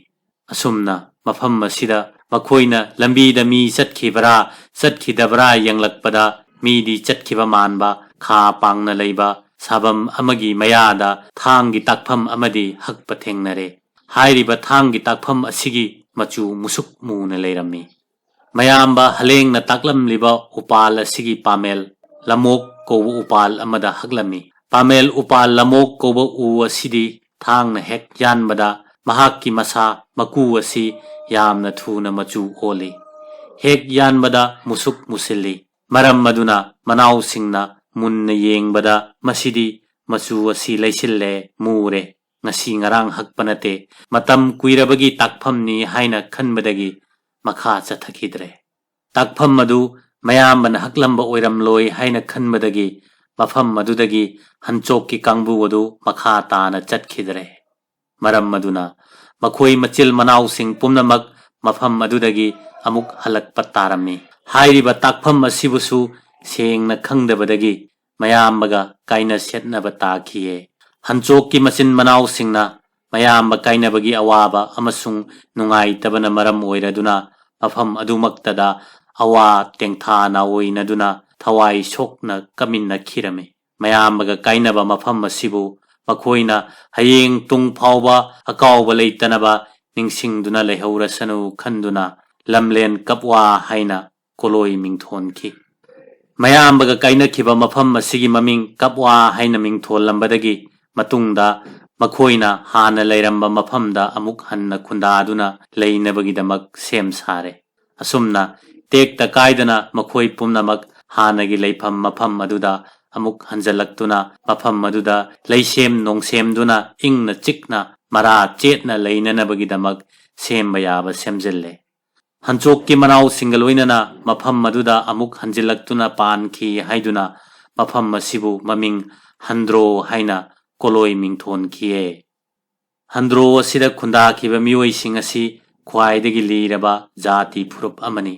ꯑꯁꯨꯝꯅ ꯃꯐꯝ ꯑꯁꯤꯗ ꯃꯈꯣꯏꯅ ꯂꯝꯕꯤꯗ ꯃꯤ ꯆꯠꯈꯤꯕꯔꯥ ꯆꯠꯈꯤꯗꯕꯔꯥ ꯌꯦꯡꯂꯛꯄꯗ ꯃꯤꯗꯤ ꯆꯠꯈꯤꯕ ꯃꯥꯟꯕ ꯈꯥ ꯄꯥꯡꯅ ꯂꯩꯕ ꯁꯥꯐꯝ ꯑꯃꯒꯤ ꯃꯌꯥꯗ ꯊꯥꯡꯒꯤ ꯇꯥꯛꯐꯝ ꯑꯃꯗꯤ ꯍꯛꯄ ꯊꯦꯡꯅꯔꯦ꯫ ꯍꯥꯏꯔꯤꯕ ꯊꯥꯡꯒꯤ ꯇꯥꯛꯐꯝ ꯑꯁꯤꯒꯤ ꯃꯆꯨ ꯃꯨꯁꯨꯛ ꯃꯨꯅ ꯂꯩꯔꯝꯃꯤ꯫ ꯃꯌꯥꯝꯕ ꯍꯂꯦꯡꯅ ꯇꯥꯛꯂꯝꯂꯤꯕ ꯎꯄꯥꯜ ꯑꯁꯤꯒꯤ ꯄꯥꯃꯦꯜ ꯂꯃꯣꯛ ꯀꯧꯕ ꯎꯄꯥꯜ ꯑꯃꯗ ꯍꯛꯂꯝꯃꯤ꯫ ꯄꯥꯃꯦꯜ ꯎꯄꯥꯜ ꯂꯃꯣꯛ ꯀꯧꯕ ꯎ ꯑꯁꯤꯗꯤ ꯊꯥꯡꯅ ꯍꯦꯛ ꯌꯥꯟꯕꯗ ꯃꯍꯥꯛꯀꯤ ꯃꯁꯥ ꯃꯀꯨ ꯑꯁꯤ ꯌꯥꯝꯅ ꯊꯨꯅ ꯃꯆꯨ ꯑꯣꯜꯂꯤ꯫ ꯍꯦꯛ ꯌꯥꯟꯕꯗ ꯃꯨꯁꯨꯛ ꯃꯨꯁꯤꯜꯂꯤ꯫ ꯃꯔꯝ ꯑꯗꯨꯅ ꯃꯅꯥꯎꯁꯤꯡꯅ ꯃꯨꯟꯅ ꯌꯦꯡꯕꯗ ꯃꯁꯤꯗꯤ ꯃꯆꯨ ꯑꯁꯤ ꯂꯩꯁꯤꯜꯂꯦ, ꯃꯨꯔꯦ, ꯉꯁꯤ ꯉꯔꯥꯡ ꯍꯛꯄ ꯅꯠꯇꯦ, ꯃꯇꯝ ꯀꯨꯏꯔꯕꯒꯤ ꯇꯥꯛꯐꯝꯅꯤ ꯍꯥꯏꯅ ꯈꯟꯕꯗꯒꯤ ꯃꯈꯥ ꯆꯠꯊꯈꯤꯗ꯭ꯔꯦ꯫ ꯇꯥꯛꯐꯝ ꯑꯗꯨ ꯃꯌꯥꯝꯕꯅ ꯍꯛꯂꯝꯕ ꯑꯣꯏꯔꯝꯂꯣꯏ ꯍꯥꯏꯅ ꯈꯟꯕꯗꯒꯤ ꯃꯐꯝ ꯑꯗꯨꯗꯒꯤ ꯍꯟꯆꯣꯛꯀꯤ ꯀꯥꯡꯕꯨ ꯑꯗꯨ ꯃꯈꯥ ꯇꯥꯅ ꯆꯠꯈꯤꯗ꯭ꯔꯦ꯫ ꯃꯔꯝ ꯑꯗꯨꯅ ꯃꯈꯣꯏ ꯃꯆꯤꯜ ꯃꯅꯥꯎꯁꯤꯡ ꯄꯨꯝꯅꯃꯛ ꯃꯐꯝ ꯑꯗꯨꯗꯒꯤ ꯑꯃꯨꯛ ꯍꯜꯂꯛꯄ ꯇꯥꯔꯝꯃꯤ꯫ ꯍꯥꯏꯔꯤꯕ ꯇꯥꯛꯐꯝ ꯑꯁꯤꯕꯨꯁꯨ ꯁꯦꯡꯅ ꯈꯪꯗꯕꯗꯒꯤ ꯃꯌꯥꯝꯕꯒ ꯀꯥꯏꯅ ꯁꯦꯠꯅꯕ ꯇꯥꯈꯤꯌꯦ꯫ ꯍꯟꯆꯣꯛꯀꯤ ꯃꯆꯤꯟ ꯃꯅꯥꯎꯁꯤꯡꯅ ꯃꯌꯥꯝꯕ ꯀꯥꯏꯅꯕꯒꯤ ꯑꯋꯥꯕ ꯑꯃꯁꯨꯡ ꯅꯨꯡꯉꯥꯏꯇꯕꯅ ꯃꯔꯝ ꯑꯣꯏꯔꯗꯨꯅ ꯃꯐꯝ ꯑꯗꯨꯃꯛꯇꯗ ꯑꯋꯥ ꯇꯦꯡꯊꯥ ꯅꯥꯑꯣꯏꯅꯗꯨꯅ ꯊꯋꯥꯏ ꯁꯣꯛꯅ ꯀꯥꯃꯤꯟꯅꯈꯤꯔꯝꯃꯤ꯫ ꯃꯌꯥꯝꯕꯒ ꯀꯥꯏꯅꯕ ꯃꯐꯝ ꯑꯁꯤꯕꯨ ꯃꯈꯣꯏꯅ ꯍꯌꯦꯡ ꯇꯨꯡ ꯐꯥꯎꯕ ꯑꯀꯥꯎꯕ ꯂꯩꯇꯅꯕ ꯅꯤꯡꯁꯤꯡꯗꯨꯅ ꯂꯩꯍꯧꯔꯁꯅꯨ ꯈꯟꯗꯨꯅ ꯂꯝꯂꯦꯟ ꯀꯞꯋꯥ ꯍꯥꯏꯅ ꯀꯣꯂꯣꯏ ꯃꯤꯡꯊꯣꯟꯈꯤ꯫ ꯃꯌꯥꯝꯕꯒ ꯀꯥꯏꯅꯈꯤꯕ ꯃꯐꯝ ꯑꯁꯤꯒꯤ ꯃꯃꯤꯡ ꯀꯞꯋꯥ ꯍꯥꯏꯅ ꯃꯤꯡꯊꯣꯜꯂꯝꯕꯗꯒꯤ ꯃꯇꯨꯡꯗ ꯃꯈꯣꯏꯅ ꯍꯥꯟꯅ ꯂꯩꯔꯝꯕ ꯃꯐꯝꯗ ꯑꯃꯨꯛ ꯍꯟꯅ ꯈꯨꯟꯗꯥꯗꯨꯅ ꯂꯩꯅꯕꯒꯤꯗꯃꯛ ꯁꯦꯝ ꯁꯥꯔꯦ꯫ ꯑꯁꯨꯝꯅ ꯇꯦꯛꯇ ꯀꯥꯏꯗꯅ ꯃꯈꯣꯏ ꯄꯨꯝꯅꯃꯛ ꯍꯥꯟꯅꯒꯤ ꯂꯩꯐꯝ ꯃꯐꯝ ꯑꯗꯨꯗ ꯑꯃꯨꯛ ꯍꯟꯖꯤꯜꯂꯛꯇꯨꯅ ꯃꯐꯝ ꯑꯗꯨꯗ ꯂꯩꯁꯦꯝ ꯅꯣꯡꯁꯦꯝꯗꯨꯅ ꯏꯪꯅ ꯆꯤꯛꯅ ꯃꯔꯥ ꯆꯦꯠꯅ ꯂꯩꯅꯅꯕꯒꯤꯗꯃꯛ ꯁꯦꯝꯕ ꯌꯥꯕ ꯁꯦꯝꯖꯤꯜꯂꯦ꯫ ꯍꯟꯆꯣꯛꯀꯤ ꯃꯅꯥꯎꯁꯤꯡꯒ ꯂꯣꯏꯅꯅ ꯃꯐꯝ ꯑꯗꯨꯗ ꯑꯃꯨꯛ ꯍꯟꯖꯤꯜꯂꯛꯇꯨꯅ ꯄꯥꯟꯈꯤ ꯍꯥꯏꯗꯨꯅ ꯃꯐꯝ ꯑꯁꯤꯕꯨ ꯃꯃꯤꯡ ꯍꯟꯗ꯭ꯔꯣ ꯍꯥꯏꯅ ꯀꯣꯂꯣꯏ ꯃꯤꯡꯊꯣꯟꯈꯤꯌꯦ꯫ ꯍꯟꯗ꯭ꯔꯣ ꯑꯁꯤꯗ ꯈꯨꯟꯗꯥꯈꯤꯕ ꯃꯤꯑꯣꯏꯁꯤꯡ ꯑꯁꯤ ꯈ꯭ꯋꯥꯏꯗꯒꯤ ꯂꯤꯔꯕ ꯖꯥꯇꯤ ꯐꯨꯔꯨꯞ ꯑꯃꯅꯤ꯫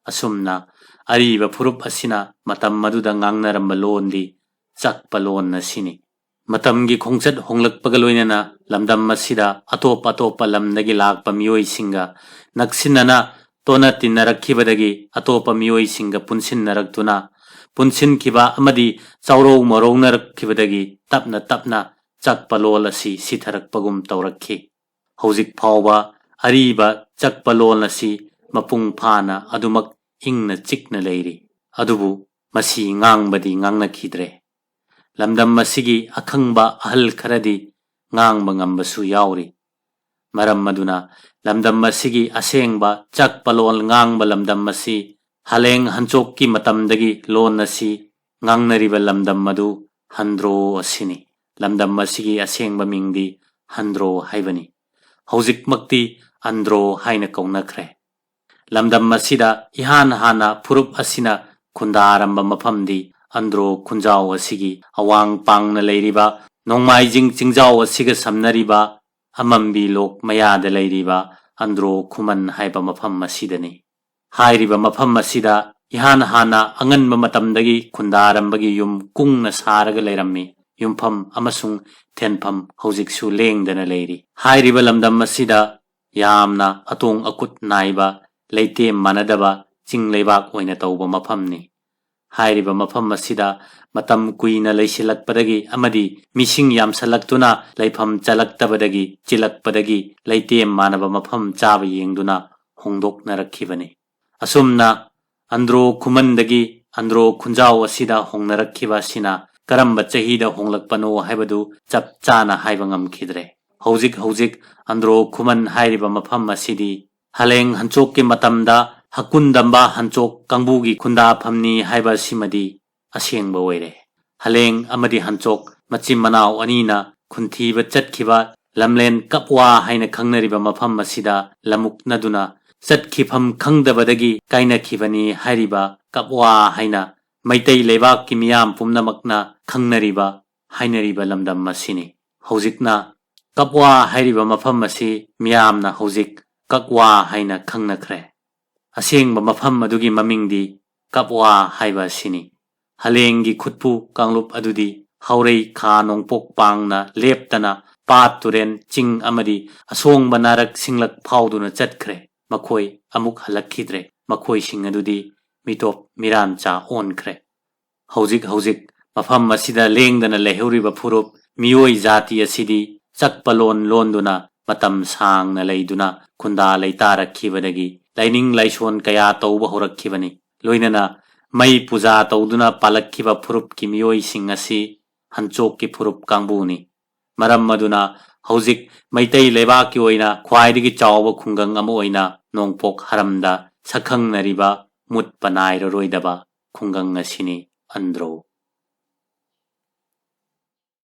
ꯑꯁꯨꯝꯅ ꯑꯔꯤꯕ ꯐꯨꯔꯨꯞ ꯑꯁꯤꯅ ꯃꯇꯝ ꯑꯗꯨꯗ ꯉꯥꯡꯅꯔꯝꯕ ꯂꯣꯟꯗꯤ ꯆꯛꯄ ꯂꯣꯟ ꯑꯁꯤꯅꯤ꯫ ꯃꯇꯝꯒꯤ ꯈꯣꯡꯆꯠ ꯍꯣꯡꯂꯛꯄꯒ ꯂꯣꯏꯅꯅ ꯂꯝꯗꯝ ꯑꯁꯤꯗ ꯑꯇꯣꯞ ꯑꯇꯣꯞꯄ ꯂꯝꯗꯒꯤ ꯂꯥꯛꯄ ꯃꯤꯑꯣꯏꯁꯤꯡꯒ ꯅꯛꯁꯤꯟꯅꯅ ꯇꯣꯟꯅ ꯇꯤꯟꯅꯔꯛꯈꯤꯕꯗꯒꯤ ꯑꯇꯣꯞꯄ ꯃꯤꯑꯣꯏꯁꯤꯡꯒ ꯄꯨꯟꯁꯤꯟꯅꯔꯛꯇꯨꯅ ꯄꯨꯟꯁꯤꯟꯈꯤꯕ ꯑꯃꯗꯤ ꯆꯥꯎꯔꯧ ꯃꯔꯧꯅꯔꯛꯈꯤꯕꯗꯒꯤ ꯇꯞꯅ ꯇꯞꯅ ꯆꯛꯄ ꯂꯣꯜ ꯑꯁꯤ ꯁꯤꯊꯔꯛꯄꯒꯨꯝ ꯇꯧꯔꯛꯈꯤ꯫ ꯍꯧꯖꯤꯛ ꯐꯥꯎꯕ ꯑꯔꯤꯕ ꯆꯛꯄ ꯂꯣꯜ ꯑꯁꯤ ꯃꯄꯨꯡ ꯐꯥꯅ ꯑꯗꯨꯃꯛ ꯏꯪꯅ ꯆꯤꯛꯅ ꯂꯩꯔꯤ꯫ ꯑꯗꯨꯕꯨ ꯃꯁꯤ ꯉꯥꯡꯕꯗꯤ ꯉꯥꯡꯅꯈꯤꯗ꯭ꯔꯦ꯫ ꯂꯝꯗꯝ ꯑꯁꯤꯒꯤ ꯑꯈꯪꯕ ꯑꯍꯜ ꯈꯔꯗꯤ ꯉꯥꯡꯕ ꯉꯝꯕꯁꯨ ꯌꯥꯎꯔꯤ꯫ ꯃꯔꯝ ꯑꯗꯨꯅ ꯂꯝꯗꯝ ꯑꯁꯤꯒꯤ ꯑꯁꯦꯡꯕ ꯆꯛꯄ ꯂꯣꯜ ꯉꯥꯡꯕ ꯂꯝꯗꯝ ꯑꯁꯤ ꯍꯂꯦꯡ ꯍꯟꯆꯣꯛꯀꯤ ꯃꯇꯝꯗꯒꯤ ꯂꯣꯟ ꯑꯁꯤ ꯉꯥꯡꯅꯔꯤꯕ ꯂꯝꯗꯝ ꯑꯗꯨ ꯍꯟꯗ꯭ꯔꯣ ꯑꯁꯤꯅꯤ꯫ ꯂꯝꯗꯝ ꯑꯁꯤꯒꯤ ꯑꯁꯦꯡꯕ ꯃꯤꯡꯗꯤ ꯍꯟꯗ꯭ꯔꯣ ꯍꯥꯏꯕꯅꯤ꯫ ꯍꯧꯖꯤꯛꯃꯛꯇꯤ ꯑꯟꯗ꯭ꯔꯣ ꯍꯥꯏꯅ ꯀꯧꯅꯈ꯭ꯔꯦ꯫ ꯂꯝꯗꯝ ꯑꯁꯤꯗ ꯏꯍꯥꯟ ꯍꯥꯟꯅ ꯐꯨꯔꯨꯞ ꯑꯁꯤꯅ ꯈꯨꯟꯗꯥꯔꯝꯕ ꯃꯐꯝꯗꯤ ꯑꯟꯗ꯭ꯔꯣ ꯈꯨꯟꯖꯥꯎ ꯑꯁꯤꯒꯤ ꯑꯋꯥꯡ ꯄꯥꯡꯅ ꯂꯩꯔꯤꯕ ꯅꯣꯡꯃꯥꯏꯖꯤꯡ ꯆꯤꯡꯖꯥꯎ ꯑꯁꯤꯒ ꯁꯝꯅꯔꯤꯕ ꯑꯃꯝꯕꯤ ꯂꯣꯛ ꯃꯌꯥꯗ ꯂꯩꯔꯤꯕ ꯑꯟꯗ꯭ꯔꯣ ꯈꯨꯃꯟ ꯍꯥꯏꯕ ꯃꯐꯝ ꯑꯁꯤꯗꯅꯤ꯫ ꯍꯥꯏꯔꯤꯕ ꯃꯐꯝ ꯑꯁꯤꯗ ꯏꯍꯥꯟ ꯍꯥꯟꯅ ꯑꯉꯟꯕ ꯃꯇꯝꯗꯒꯤ ꯈꯨꯟꯗꯥꯔꯝꯕꯒꯤ ꯌꯨꯝ ꯀꯨꯡꯅ ꯁꯥꯔꯒ ꯂꯩꯔꯝꯃꯤ꯫ ꯌꯨꯝꯐꯝ ꯑꯃꯁꯨꯡ ꯊꯦꯟꯐꯝ ꯍꯧꯖꯤꯛꯁꯨ ꯂꯦꯡꯗꯅ ꯂꯩꯔꯤ꯫ ꯍꯥꯏꯔꯤꯕ ꯂꯝꯗꯝ ꯑꯁꯤꯗ ꯌꯥꯝꯅ ꯑꯇꯣꯡ ꯑꯀꯨꯠ ꯅꯥꯏꯕ, ꯂꯩꯇꯦꯝ ꯃꯥꯟꯅꯗꯕ ꯆꯤꯡ ꯂꯩꯕꯥꯛ ꯑꯣꯏꯅ ꯇꯧꯕ ꯃꯐꯝꯅꯤ꯫ ꯍꯥꯏꯔꯤꯕ ꯃꯐꯝ ꯑꯁꯤꯗ ꯃꯇꯝ ꯀꯨꯏꯅ ꯂꯩꯁꯤꯜꯂꯛꯄꯗꯒꯤ ꯑꯃꯗꯤ ꯃꯤꯁꯤꯡ ꯌꯥꯝꯁꯤꯜꯂꯛꯇꯨꯅ ꯂꯩꯐꯝ ꯆꯜꯂꯛꯇꯕꯗꯒꯤ ꯆꯤꯜꯂꯛꯄꯗꯒꯤ ꯂꯩꯇꯦꯝ ꯃꯥꯟꯅꯕ ꯃꯐꯝ ꯆꯥꯕ ꯌꯦꯡꯗꯨꯅ ꯍꯣꯡꯗꯣꯛꯅꯔꯛꯈꯤꯕꯅꯤ꯫ ꯑꯁꯨꯝꯅ ꯑꯟꯗ꯭ꯔꯣ ꯈꯨꯃꯟꯗꯒꯤ ꯑꯟꯗ꯭ꯔꯣ ꯈꯨꯟꯖꯥꯎ ꯑꯁꯤꯗ ꯍꯣꯡꯅꯔꯛꯈꯤꯕ ꯑꯁꯤꯅ ꯀꯔꯝꯕ ꯆꯍꯤꯗ ꯍꯣꯡꯂꯛꯄꯅꯣ ꯍꯥꯏꯕꯗꯨ ꯆꯞ ꯆꯥꯅ ꯍꯥꯏꯕ ꯉꯝꯈꯤꯗ꯭ꯔꯦ꯫ ꯍꯧꯖꯤꯛ ꯍꯧꯖꯤꯛ ꯑꯟꯗ꯭ꯔꯣ ꯈꯨꯃꯟ ꯍꯥꯏꯔꯤꯕ ꯃꯐꯝ ꯑꯁꯤꯗꯤ ꯍꯂꯦꯡ ꯍꯟꯆꯣꯛꯀꯤ ꯃꯇꯝꯗ ꯍꯀꯨꯟꯗꯝꯕ ꯍꯟꯆꯣꯛ ꯀꯥꯡꯕꯨꯒꯤ ꯈꯨꯟꯗꯥꯐꯝꯅꯤ ꯍꯥꯏꯕ ꯑꯁꯤꯃꯗꯤ ꯑꯁꯦꯡꯕ ꯑꯣꯏꯔꯦ꯫ ꯍꯂꯦꯡ ꯑꯃꯗꯤ ꯍꯟꯆꯣꯛ ꯃꯆꯤꯟ ꯃꯅꯥꯎ ꯑꯅꯤꯅ ꯈꯨꯟꯊꯤꯕ ꯆꯠꯈꯤꯕ ꯂꯝꯂꯦꯟ ꯀꯞꯋꯥ ꯍꯥꯏꯅ ꯈꯪꯅꯔꯤꯕ ꯃꯐꯝ ꯑꯁꯤꯗ ꯂꯝꯃꯨꯛꯅꯗꯨꯅ ꯆꯠꯈꯤꯐꯝ ꯈꯪꯗꯕꯗꯒꯤ ꯀꯥꯏꯅꯈꯤꯕꯅꯤ ꯍꯥꯏꯔꯤꯕ ꯀꯞꯋꯥ ꯍꯥꯏꯅ ꯃꯩꯇꯩ ꯂꯩꯕꯥꯛꯀꯤ ꯃꯤꯌꯥꯝ ꯄꯨꯝꯅꯃꯛꯅ ꯈꯪꯅꯔꯤꯕ ꯍꯥꯏꯅꯔꯤꯕ ꯂꯝꯗꯝ ꯑꯁꯤꯅꯤ꯫ ꯍꯧꯖꯤꯛꯅ ꯀꯞꯋꯥ ꯍꯥꯏꯔꯤꯕ ꯃꯐꯝ ꯑꯁꯤ ꯃꯤꯌꯥꯝꯅ ꯍꯧꯖꯤꯛ ꯀꯛꯋꯥ ꯍꯥꯏꯅ ꯈꯪꯅꯈ꯭ꯔꯦ꯫ ꯑꯁꯦꯡꯕ ꯃꯐꯝ ꯑꯗꯨꯒꯤ ꯃꯃꯤꯡꯗꯤ ꯀꯞꯋꯥ ꯍꯥꯏꯕ ꯑꯁꯤꯅꯤ꯫ ꯍꯂꯦꯡꯒꯤ ꯈꯨꯠꯄꯨ ꯀꯥꯡꯂꯨꯞ ꯑꯗꯨꯗꯤ ꯍꯥꯎꯔꯩ ꯈꯥ ꯅꯣꯡꯄꯣꯛ ꯄꯥꯡꯅ ꯂꯦꯞꯇꯅ ꯄꯥꯠ ꯇꯨꯔꯦꯟ ꯆꯤꯡ ꯑꯃꯗꯤ ꯑꯁꯣꯡꯕ ꯅꯥꯔꯛ ꯁꯤꯡꯂꯛ ꯐꯥꯎꯗꯨꯅ ꯆꯠꯈ꯭ꯔꯦ꯫ ꯃꯈꯣꯏ ꯑꯃꯨꯛ ꯍꯜꯂꯛꯈꯤꯗ꯭ꯔꯦ꯫ ꯃꯈꯣꯏꯁꯤꯡ ꯑꯗꯨꯗꯤ ꯃꯤꯇꯣꯞ ꯃꯤꯔꯥꯟꯆꯥ ꯑꯣꯟꯈ꯭ꯔꯦ꯫ ꯍꯧꯖꯤꯛ ꯍꯧꯖꯤꯛ ꯃꯐꯝ ꯑꯁꯤꯗ ꯂꯦꯡꯗꯅ ꯂꯩꯍꯧꯔꯤꯕ ꯐꯨꯔꯨꯞ ꯃꯤꯑꯣꯏ ꯖꯥꯇꯤ ꯑꯁꯤꯗꯤ ꯆꯛꯄ ꯂꯣꯟ ꯂꯣꯟꯗꯨꯅ ꯃꯇꯝ ꯁꯥꯡꯅ ꯂꯩꯗꯨꯅ ꯈꯨꯟꯗꯥ ꯂꯩꯇꯥꯔꯛꯈꯤꯕꯗꯒꯤ ꯂꯥꯏꯅꯤꯡ ꯂꯥꯏꯁꯣꯟ ꯀꯌꯥ ꯇꯧꯕ ꯍꯧꯔꯛꯈꯤꯕꯅꯤ꯫ ꯂꯣꯏꯅꯅ ꯃꯩ ꯄꯨꯖꯥ ꯇꯧꯗꯨꯅ ꯄꯥꯜꯂꯛꯈꯤꯕ ꯐꯨꯔꯨꯞꯀꯤ ꯃꯤꯑꯣꯏꯁꯤꯡ ꯑꯁꯤ ꯍꯟꯆꯣꯛꯀꯤ ꯐꯨꯔꯨꯞ ꯀꯥꯡꯕꯨꯅꯤ꯫ ꯃꯔꯝ ꯑꯗꯨꯅ ꯍꯧꯖꯤꯛ ꯃꯩꯇꯩ ꯂꯩꯕꯥꯛꯀꯤ ꯑꯣꯏꯅ ꯈ꯭ꯋꯥꯏꯗꯒꯤ ꯆꯥꯎꯕ ꯈꯨꯡꯒꯪ ꯑꯃ ꯑꯣꯏꯅ ꯅꯣꯡꯄꯣꯛ ꯍꯔꯝꯗ ꯁꯛꯈꯪꯅꯔꯤꯕ ꯃꯨꯠꯄ ꯅꯥꯏꯔꯔꯣꯏꯗꯕ ꯈꯨꯡꯒꯪ ꯑꯁꯤꯅꯤ ꯑꯟꯗ꯭ꯔꯣ꯫